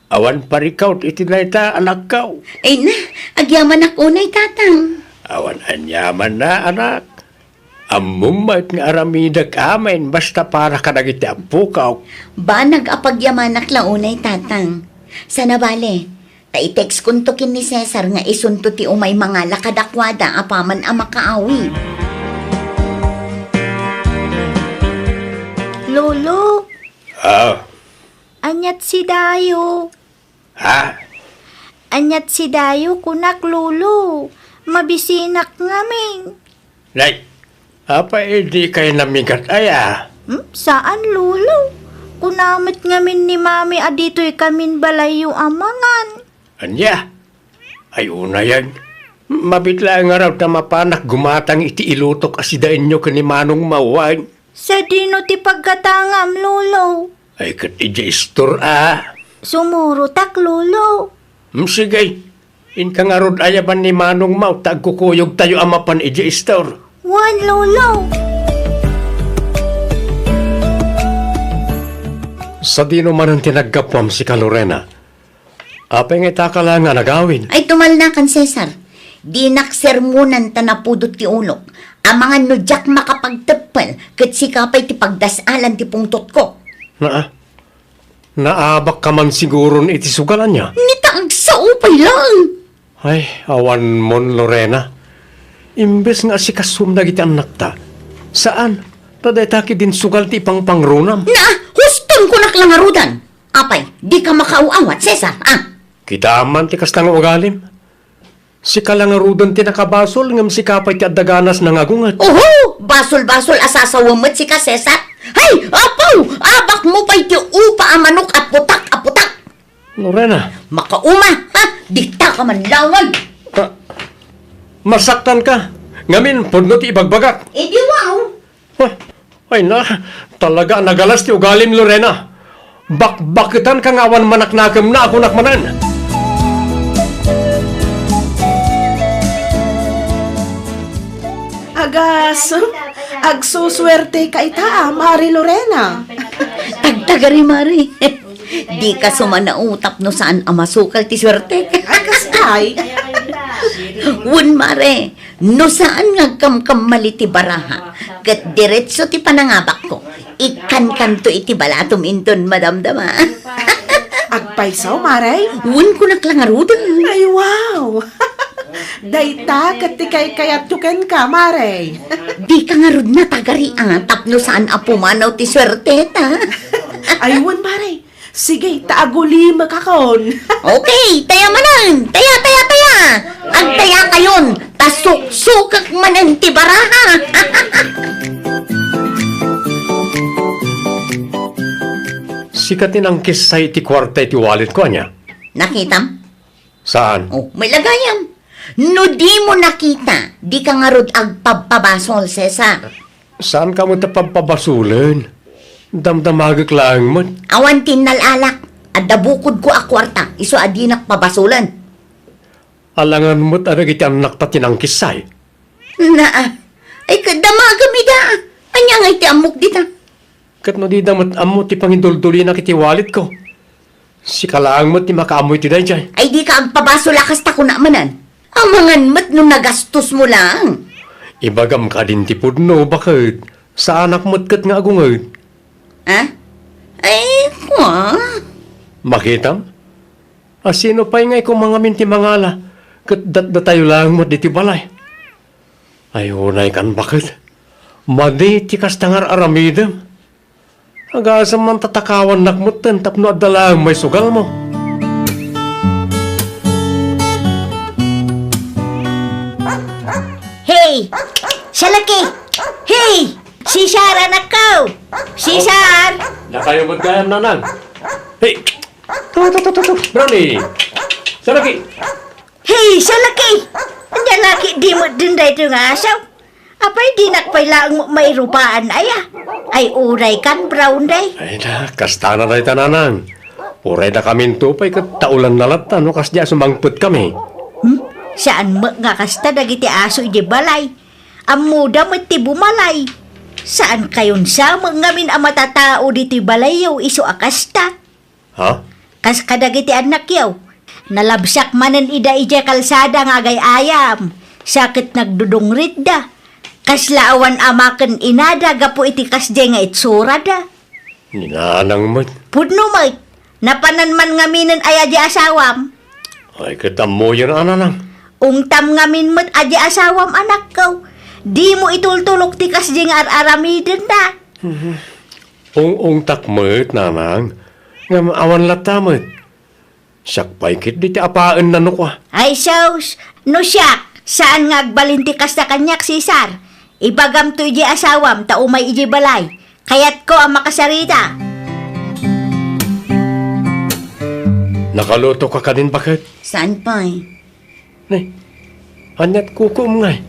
Awan parikawt iti dayta, anakko. Ay na, agyamanak unay, Tatang. Awan aniamanna, anak. Ammom met nga aramidek amin basta para kadagiti appokok. Banag a pagyamanak la unay, Tatang. Sana bale, ta i-textkonto ken ni Cesar nga isunto ti umay mangala kadakuada apaman a makaawid. Lolo, Ah, aniat si Dayo? Ha? Aniat si Dayo, kunak, Lolo. Mabisinak ngamin. Nay, apay dikay namigat aya? Hmm? Saan, Lolo. Kuna met ngamin ni Mami a ditoy kamin balayyo a mangan. Ania? Ay, unayen. Mabit laeng ngarud ta mapanak gumatang iti ilutok a sidaenyo ken ni Manong Mawan. Sadino ti paggatangam, Lolo? Ay, ket idiay istor a. Sumurotak, Lolo. Hmm, sige. Inka ngarud ayaban ni Manong Maw ta agkukuyogtayo a mapan idiay istor. Wen, Lolo. Sadino manen ti naggapuam, sika, Lorena? Apay nga itaka la nga nagawid? Ay, tumalnakan, Cesar. Dinak sermonan ta napudot ti ulok. Amangan no diak makapagteppel, ket sika pay ti pagdas-alan ti pungtotko. Naa, naabak ka man siguron iti sugal, ania? Ni ta agsao pay laeng. Ay, awan mon, Lorena. Imbes nga asikasom dagiti annakta, saan, ta dayta ketdin sugal ti ipangpangrunam. Naa, huston kunak la ngarudan. Apay, dika makaaw-awat, Cesar, a? Kita man ti kasta nga ugalim. Sika la ngaruden ti nakabasol, ngem sika pay ti adda ganasna nga agunget. Oho! Basol-basol a sasawem met sika, Cesar. Hay, apo! Abakmo pay ti upa a manok a putak a putak. Lorena. Makauma, ha? Dita ka man lawan. Ah, masaktan ka. Ngamin, pudno ti ibagbagak. Idi wow. Huh, ay na, talaga a nagalas ti ugalim, Lorena. Bakbaketan ka nga awan manaknakemna a kunak manen. Agas, agsusuerte ka ita, a, Mari Lorena. Tagtagari, Mari. Dika sumanao tapno saan a masukal ti suerte. Ay, kas ay. Wen, Mare, no saan nga agkamkammal iti baraha, ket diretso ti panangabakko, ikkankanto iti balatom inton madamdama. Agpayso, Mare? Wen, kunak la ngaruden. Ay, wow! Dayta ket ti kaykayatko kenka, Mare. Dika ngarud natagari, a, tapno saan a pumanaw ti suerteta. Ay, wen, Mare. Sige, ta agulimekakon. Okay, taya manen. Taya, taya, taya. Agtayakayon, ta suksukek manen ti baraha. Sika ti nangkissay iti kuarta iti walletko, ania? Nakitam? Saan? Oh, may lagayam. No dimo nakita, dika ngarud agpabpabasol, Cesar. Saanka met a pabpabasolen. Damdamagek laeng met. Awan ti innalalak. Adda bukodko a kuarta, isu a dinak pabasolen. Alangan met a dagiti annakta ti nangkissay. Naa. Ay, ket damagem ida. Ania ngay ti ammok dita? Ket no dida met ammo ti pangiduldulinak iti walletko, sika laeng met ti makaammo iti daydiay. Ay, dika agpabasol a kasta, kunak manen. Amangan met no nagastosmo laeng. Ibagam kadin ti pudno, baket saanak met ket nga agunget. Ha? Ay, kua? Makitam? A, sino pay ngay koma ngamin ti mangala ket datdatayo laeng met ditoy balay. Ay, unay kan baket. Madi ti kasta nga ar-aramidem. Agasem man ta takawannak metten tapno adda laeng maisugalmo. Hey! Salaki! Hey! Cesar, anakko! Cesar! Dakayo met gayam, nanang. Hey! To, to, to, to, to. Brownie! Salaki! Hey, salaki! Ania la ketdi met daytoy nga asaw? Apay, dinak pay laeng mairupaan aya? Ay, uray kan, Brownie. Ay na, kasta na dayta, nanang. Uray dakaminto pay ket taulanna latta no kasdi a sumangpetkami. Hmm? Saan met nga kasta dagiti aso idiay balay. Ammoda met ti bumalay. Saankayon sa met ngamin a matatao ditoy balayyo isu a kasta. Ha? Kas kadagiti annakyo, nalabsak manen ida idiay kalsada nga agay-ayam, sa ket nagdudungritda. Kasla awan ama ken inada gapu iti kasdiay nga itsurada. Ni nanang met. Pudno met, napanan man ngaminen aya di asawam? Ay, ket ammoyo a, nanang. Ungtam ngamin met a di asawam, anakko. Dimo itultulok ti kasdiay nga ar-aramidenna. Ung-ungtak met, nanang, ngem awan latta met. Siak pay ketdi ti apaenna no kua. Ay sus, no siak, saan nga agbalin ti kasta kaniak, Cesar. Ibagamto idiay asawam ta umay idiay balay. Kayatko a makasarita. Nakaluto ka kadin, baket? Saan pay? Ni, aniat kukuom ngay?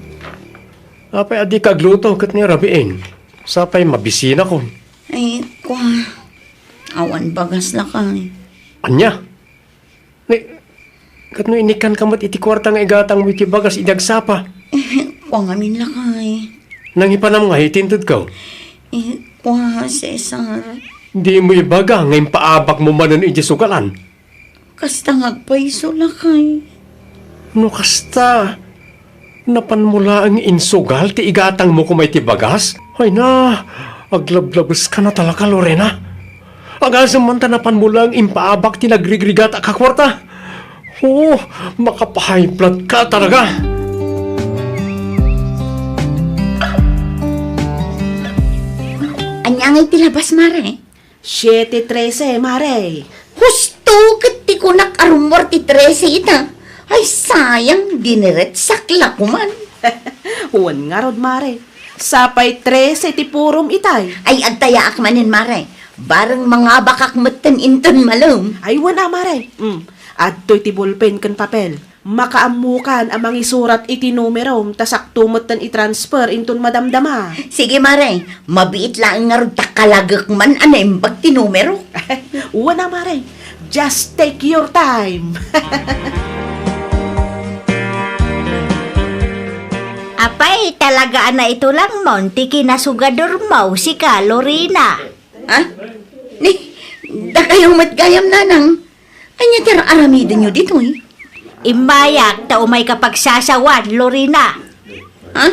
Apay a dika agluto ket ni rabiin? Sapay mabisinakon. Ay, kua. Awan bagas lakay. Ania? Ni, ket no inikkanka met iti kuarta nga igatangmo iti bagas idi agsapa? Eh, kua ngamin lakay. Nangipanam ngay iti intedko? Eh, kua, Cesar. Dimo ibaga nga impaabakmo manen iti sugalan? Kasta nga agpayso, lakay. No kasta, napanmo laeng insugal ti igatangmo koma iti bagas? Ay na, aglablabeska na talaga, Lorena. Agasem man ta napanmo laeng impaabak ti nagrigrigata a kuarta. Oo, makapahay blood ka talaga. Ania ngay ti labas, Mare? Siete trese, Mare. Husto ket ti kunak a rummuar ti trese ita. Ay, sayang, diniretsak la koman. Wen ngarud, Mare. Sapay trese ti purom itay. Ay, agtayaak manen, Mare. Bareng mangabakak metten inton malem. Ay, wen a, Mare. Mm. Adtoy ti bolpen ken papel. Makaammokan a mangisurat iti numerom ta sakto metten i-transfer inton madamdama. Sige, Mare. Mabiit laeng ngarud ta kalagek man a naimbag ti numero. Wen a, Mare. Just take your time. Apay, talaga a naitulangmon ti kinasugadormo, sika, Lorena. Ha? Ni, dakayo met gayam, nanang. Ania ti ar-aramidenyo ditoy? Immayak ta umayka pagsasawan, Lorena. Ha?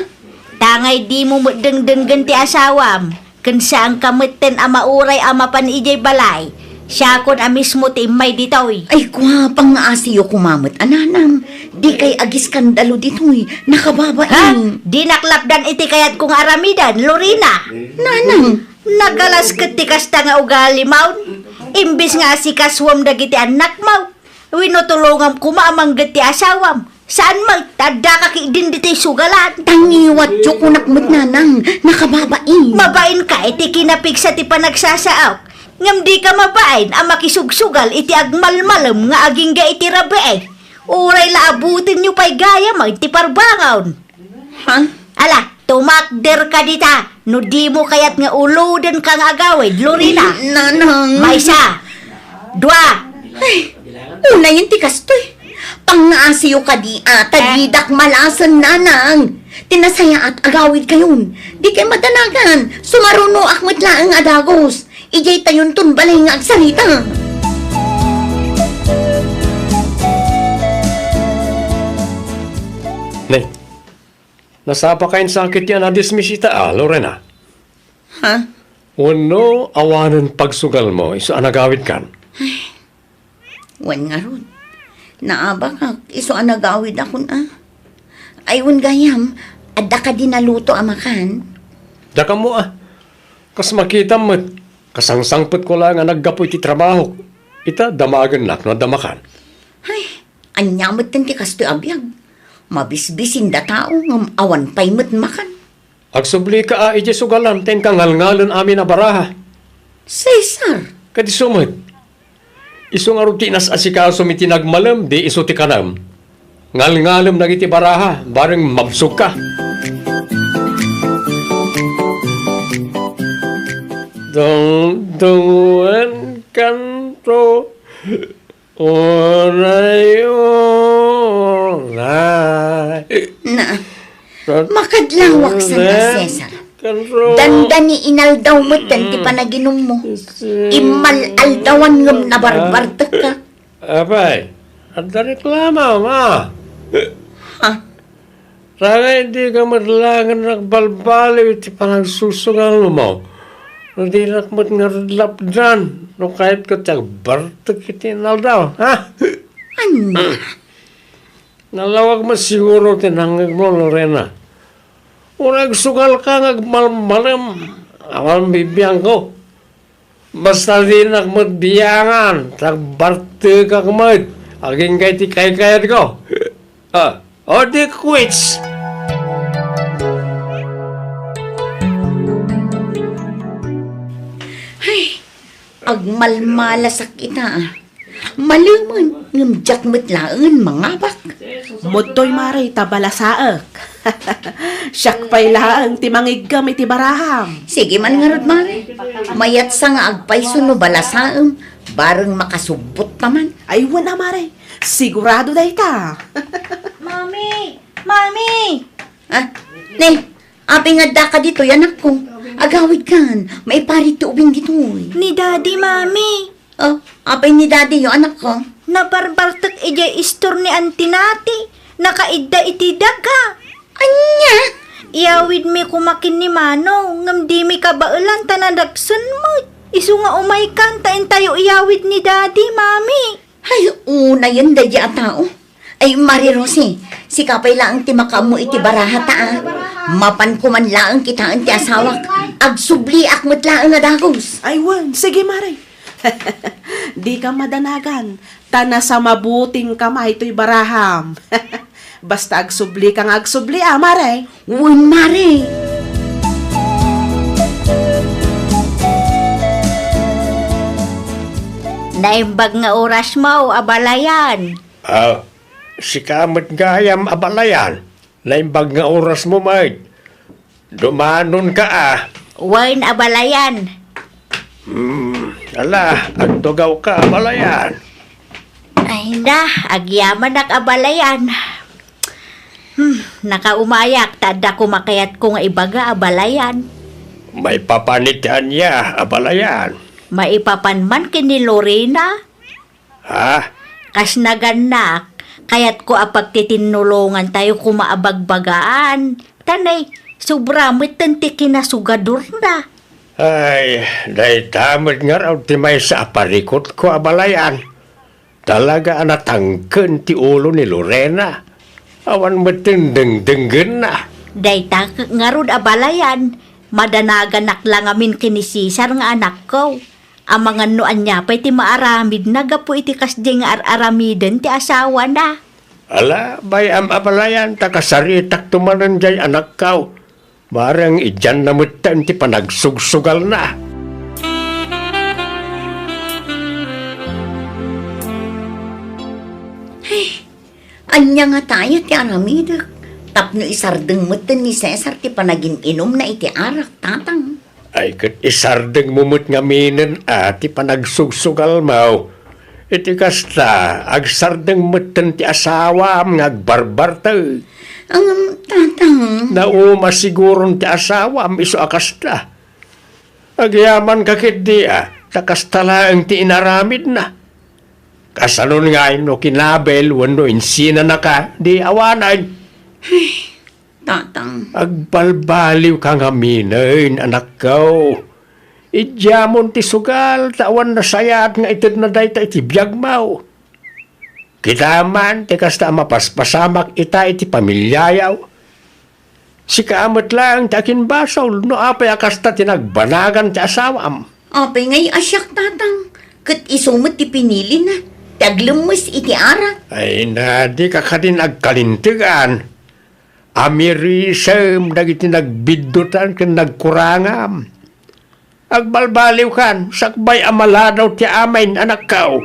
Tangay dimo met dengdenggen ti asawam, ken saanka metten a mauray a mapan idiay balay. Siakon a mismo ti immay ditoy. Ay, kua, pangngaasiyo koma met a nanang. Dikay agiskandalo ditoy. Nakababain. Ha? Dinak lapdan iti kayatko nga aramiden, Lorena. Nanang. Nagalas ket ti kasta nga ugalimon. Imbes nga asikasuam dagiti annakmo, wenno tulongam koma a mangget ti asawam. Saan met ta addaka ketdin ditoy sugalan. Tangiwatyo kunak met, nanang, nakababain. Mabainka iti kinapigsa ti panagsasaok, ngem dika mabain a makisugsugal iti agmalmalem nga agingga iti rabii. Uray la abutenyo pay gayam ti parbangon. Ha? Ala, tumakderka dita, no dimo kayat nga ulodenka nga agawid, Lorena. Nanang. Maysa, dua. Ay, unayen ti kastoy. Pangngaasiyo kadi a ta didak malasen, nanang. Ti nasayaat, agawidkayon. Dikay madanagan. Sumarunoak met laeng a dagus. Idiay tayonton balay nga agsarita. Ne, nasapakayon sakit ti a nadismiss ita a, Lorena? Ha? Wenno awanen pagsugalmo isu a nagawidkan? Wen ngarud, Naabakak, isu a nagawidakon a. Ay, wen gayam, adda kadi naluto a makan? Dakamu a. Kas makitam met, kasangsangpetko laeng a naggapu iti trabahok. Ita, damagennak no adda makan. Ay, ania metten ti kastoy a biag? Mabisbisin da tao ngem awan pay met makan. Agsublika a idiay sugalam ta inka ngalngalen amin a baraha. Cesar! Kadi su met. Isu ngarud ti inas-asikasom iti nagmalem, di isu ti kanam. Ngalngalem dagiti baraha, bareng mabsogka. Dungdungan kanto. Uray, uray. Na, makadlawak sanda, Cesar. Dandani inaldaw metten ti panaginummo. Immal-aldawan ngem nabarbartekka. Apay, adda reklamo, ma? Ha? Tangay dika met laeng nagbalbaliw iti panagsusugalmo. No dinak met ngarud lapdan, no kayatko ti agbartek iti inaldaw, ha? Ania? Nalawag met siguro ti nangngegmo, Lorena. Uray agsugalka nga agmalmalem, awan bibiangko. Basta dinak met biangan, ta agbartekak met. Agingga iti kaykayatko. Ah, o di quits. Ay, agmalmalasak ita, ah. Malemen, ngem diak met laengen mangabak. Mudtoy, mare, ta balasaek. Siak pay laeng ti mangiggem iti baraham. Sige man ngarud, mare. Mayatsa nga agpayso no balasaem, bareng makasubbot ta man. Ay, wen a, mare. Sigurado dayta. Mami! Mami! Ah, ne, apay nga addaka ditoy, anakko? Agawidkan, maiparit ti ubing ditoy. Ni Daddy, Mami. Oh, apay ni Daddy yo, anakko? Nabarbartek idiay istor ni Auntie Nati. Nakaidda iti daga. Ania? Iyawidmi koma ken ni Mano, ngem dimi kabaelan ta nadagsen met. Isu nga umaykan ta intayo iyawid ni Daddy, Mami. Ay, unayen daydi a tao. Ay, Mari Rosie, sika pay laeng ti makaammo iti barahata, a. Mapanko man laeng kitaen ti asawak. Agsubliak met laeng a dagus. Ay, wen, sige, Mare. Dika madanagan, ta nasamabutingka maytoy baraham. Basta agsublika nga agsubli, a, Mare. Wen, Mare. Naimbag nga orasmo, abalayan. Ah, sika met gayam, abalayan. Naimbag nga orasmo met. Dumanonka, a. Wen, abalayan. Hmm, ala, agtugawka, abalayan. Ay na, agyamanak, abalayan. Hmm, nakaumayak ta adda koma kayatko nga ibaga, abalayan. Maipapan iti ania, abalayan? Maipapan man ken ni Lorena. Ha? Kas nagannak, kayatko a pagtitinnolongantayo koma a bagbagaan. Ta nay, sobra metten ti kinasugadorna. Ay, dayta met ngarud ti maysa a parikutko, abalayan. Talaga a natangken ti ulo ni Lorena. Awan metten dengdenggenna. Dayta ket ngarud, abalayan, madanaganak la ngamin ken ni Cesar nga anakko. Amangan no ania pay ti maaramidna gapu iti kasdiay nga ar-aramiden ti asawana. Ala, bay-am, abalayan, ta kasaritakto manen diay anakko. Bareng idianna metten ti panagsugsugalna. Ay, ania ngata aya ti aramidek tapno isardeng metten ni Cesar ti panagin-inumna iti arak, tatang? Ay, ket isardengmo met ngaminen a ti panagsugsugalmo. Iti kasta, agsardeng metten ti asawam nga agbarbartek. Ngem, tatang. Nauma siguron ti asawam isu a kasta. Agyamanka ketdi a, ta kasta laeng ti inaramidna. Kasanon ngay no kinabel wenno insinanaka, di awanen. Tatang. Agbalbaliwka ngaminen, anakko. Idiamon ti sugal, ta awan nasayaat nga itedna dayta iti biagmo. Kita man ti kasta a mapaspasamak ita iti pamiliayo. Sika met laeng ti akinbasol no apay a kasta ti nagbanagan ti asawam. Apay ngay a siak, tatang? Ket isu met ti pinilina, ti aglemmes iti arak. Ay, na, dika kadin agkalintegan. Amirisem dagiti nagbiddutan ken nagkurangam. Agbalbaliwkan, sakbay a maladaw ti amin, anakko.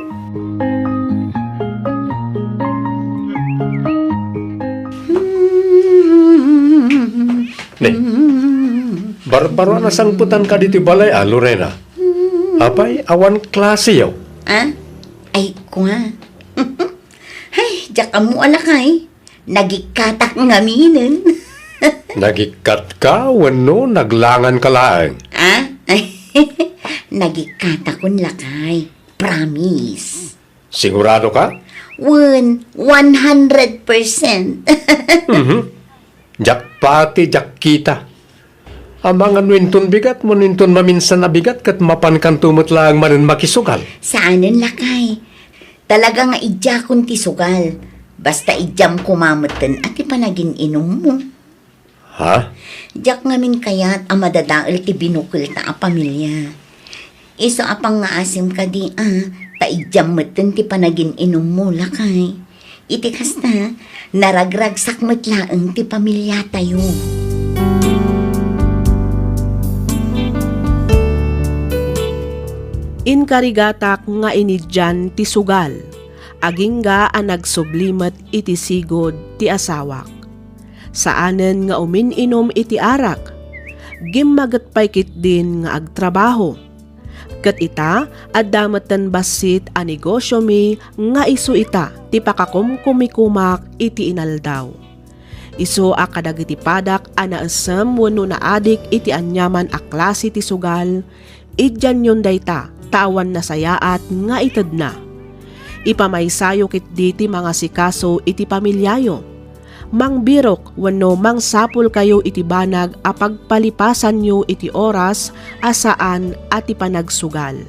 Ne, barbaro a nasangpetanka ditoy balay, a, Lorena? Apay, awan klaseyo? Ah? Ay, kua. Ay, diak ammo a, lakay. Nagikkatak ngaminen. Nagikkatka wenno naglanganka laeng? Ah? Nagikkatakon, lakay. Promise. Sigurado ka? Wen, one hundred percent. Mhm. Diak pati, diak kita. Amangan no inton bigat wenno inton maminsan a bigat ket mapankanto met laeng manen makisugal. Saanen, lakay. Talaga nga idiakon ti sugal. Basta idiam koma metten a ti panagin-inummo. Ha? Diak ngamin kayat a madadael ti binukelta a pamilia. Isu a pangngaasim kadi a, ta idiam metten ti panagin-inummo, lakay. Iti kasta, naragragsak met laeng ti pamiliatayo. Inkarigatak nga inidian ti sugal, agingga a nagsubli met iti sigud ti asawak. Saanen nga umin-inum iti arak. Gimmaget pay ketdin nga agtrabaho. Ket ita, adda metten bassit a negosyomi nga isu ita ti pakakumkumikumak iti inaldaw. Isu a kadagiti padak a naessem wenno naadik iti aniaman a klase ti sugal, idianyon dayta ta awan nasayaat nga itedna. Ipamaysayo ketdi ti mangasikaso iti pamiliayo. Mangbirok wenno mangsapulkayo iti banag a pagpalipasanyo iti oras a saan a ti panagsugal.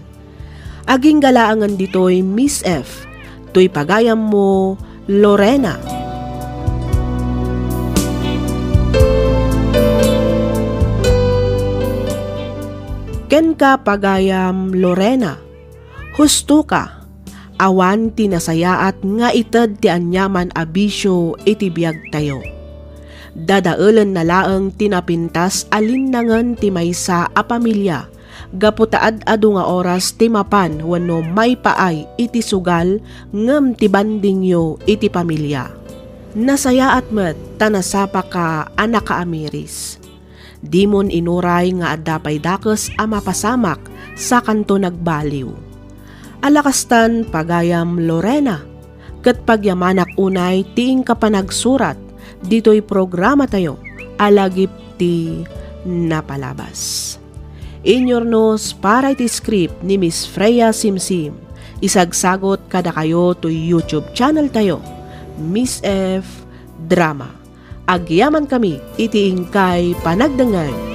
Agingga laengen ditoy, Miss F, toy pagayammo, Lorena. Kenka, pagayam Lorena, husto ka. Awan ti nasayaat nga ited ti aniaman a bisio iti biagtayo. Dadaelenna laeng ti napintas a linnangen ti maysa a pamilia gapu ta ad-adu nga oras ti mapan wenno maipaay iti sugal ngem ti bandingyo iti pamilia. Nasayaat met ta nasapaka a nakaamiris. Dimon inuray nga adda pay dakes a mapasamak sakanto nagbaliw. Ala kastan, pagayam Lorena, ket pagyamanak unay ti inka panagsurat ditoy programatayo a Lagip ti Napalabas. Inyurnos para iti script ni Miss Freya Simsim. Isagsagot kadakayo toy YouTube channel tayo, Miss F Drama. Agyamankami iti inkay panagdengngeg.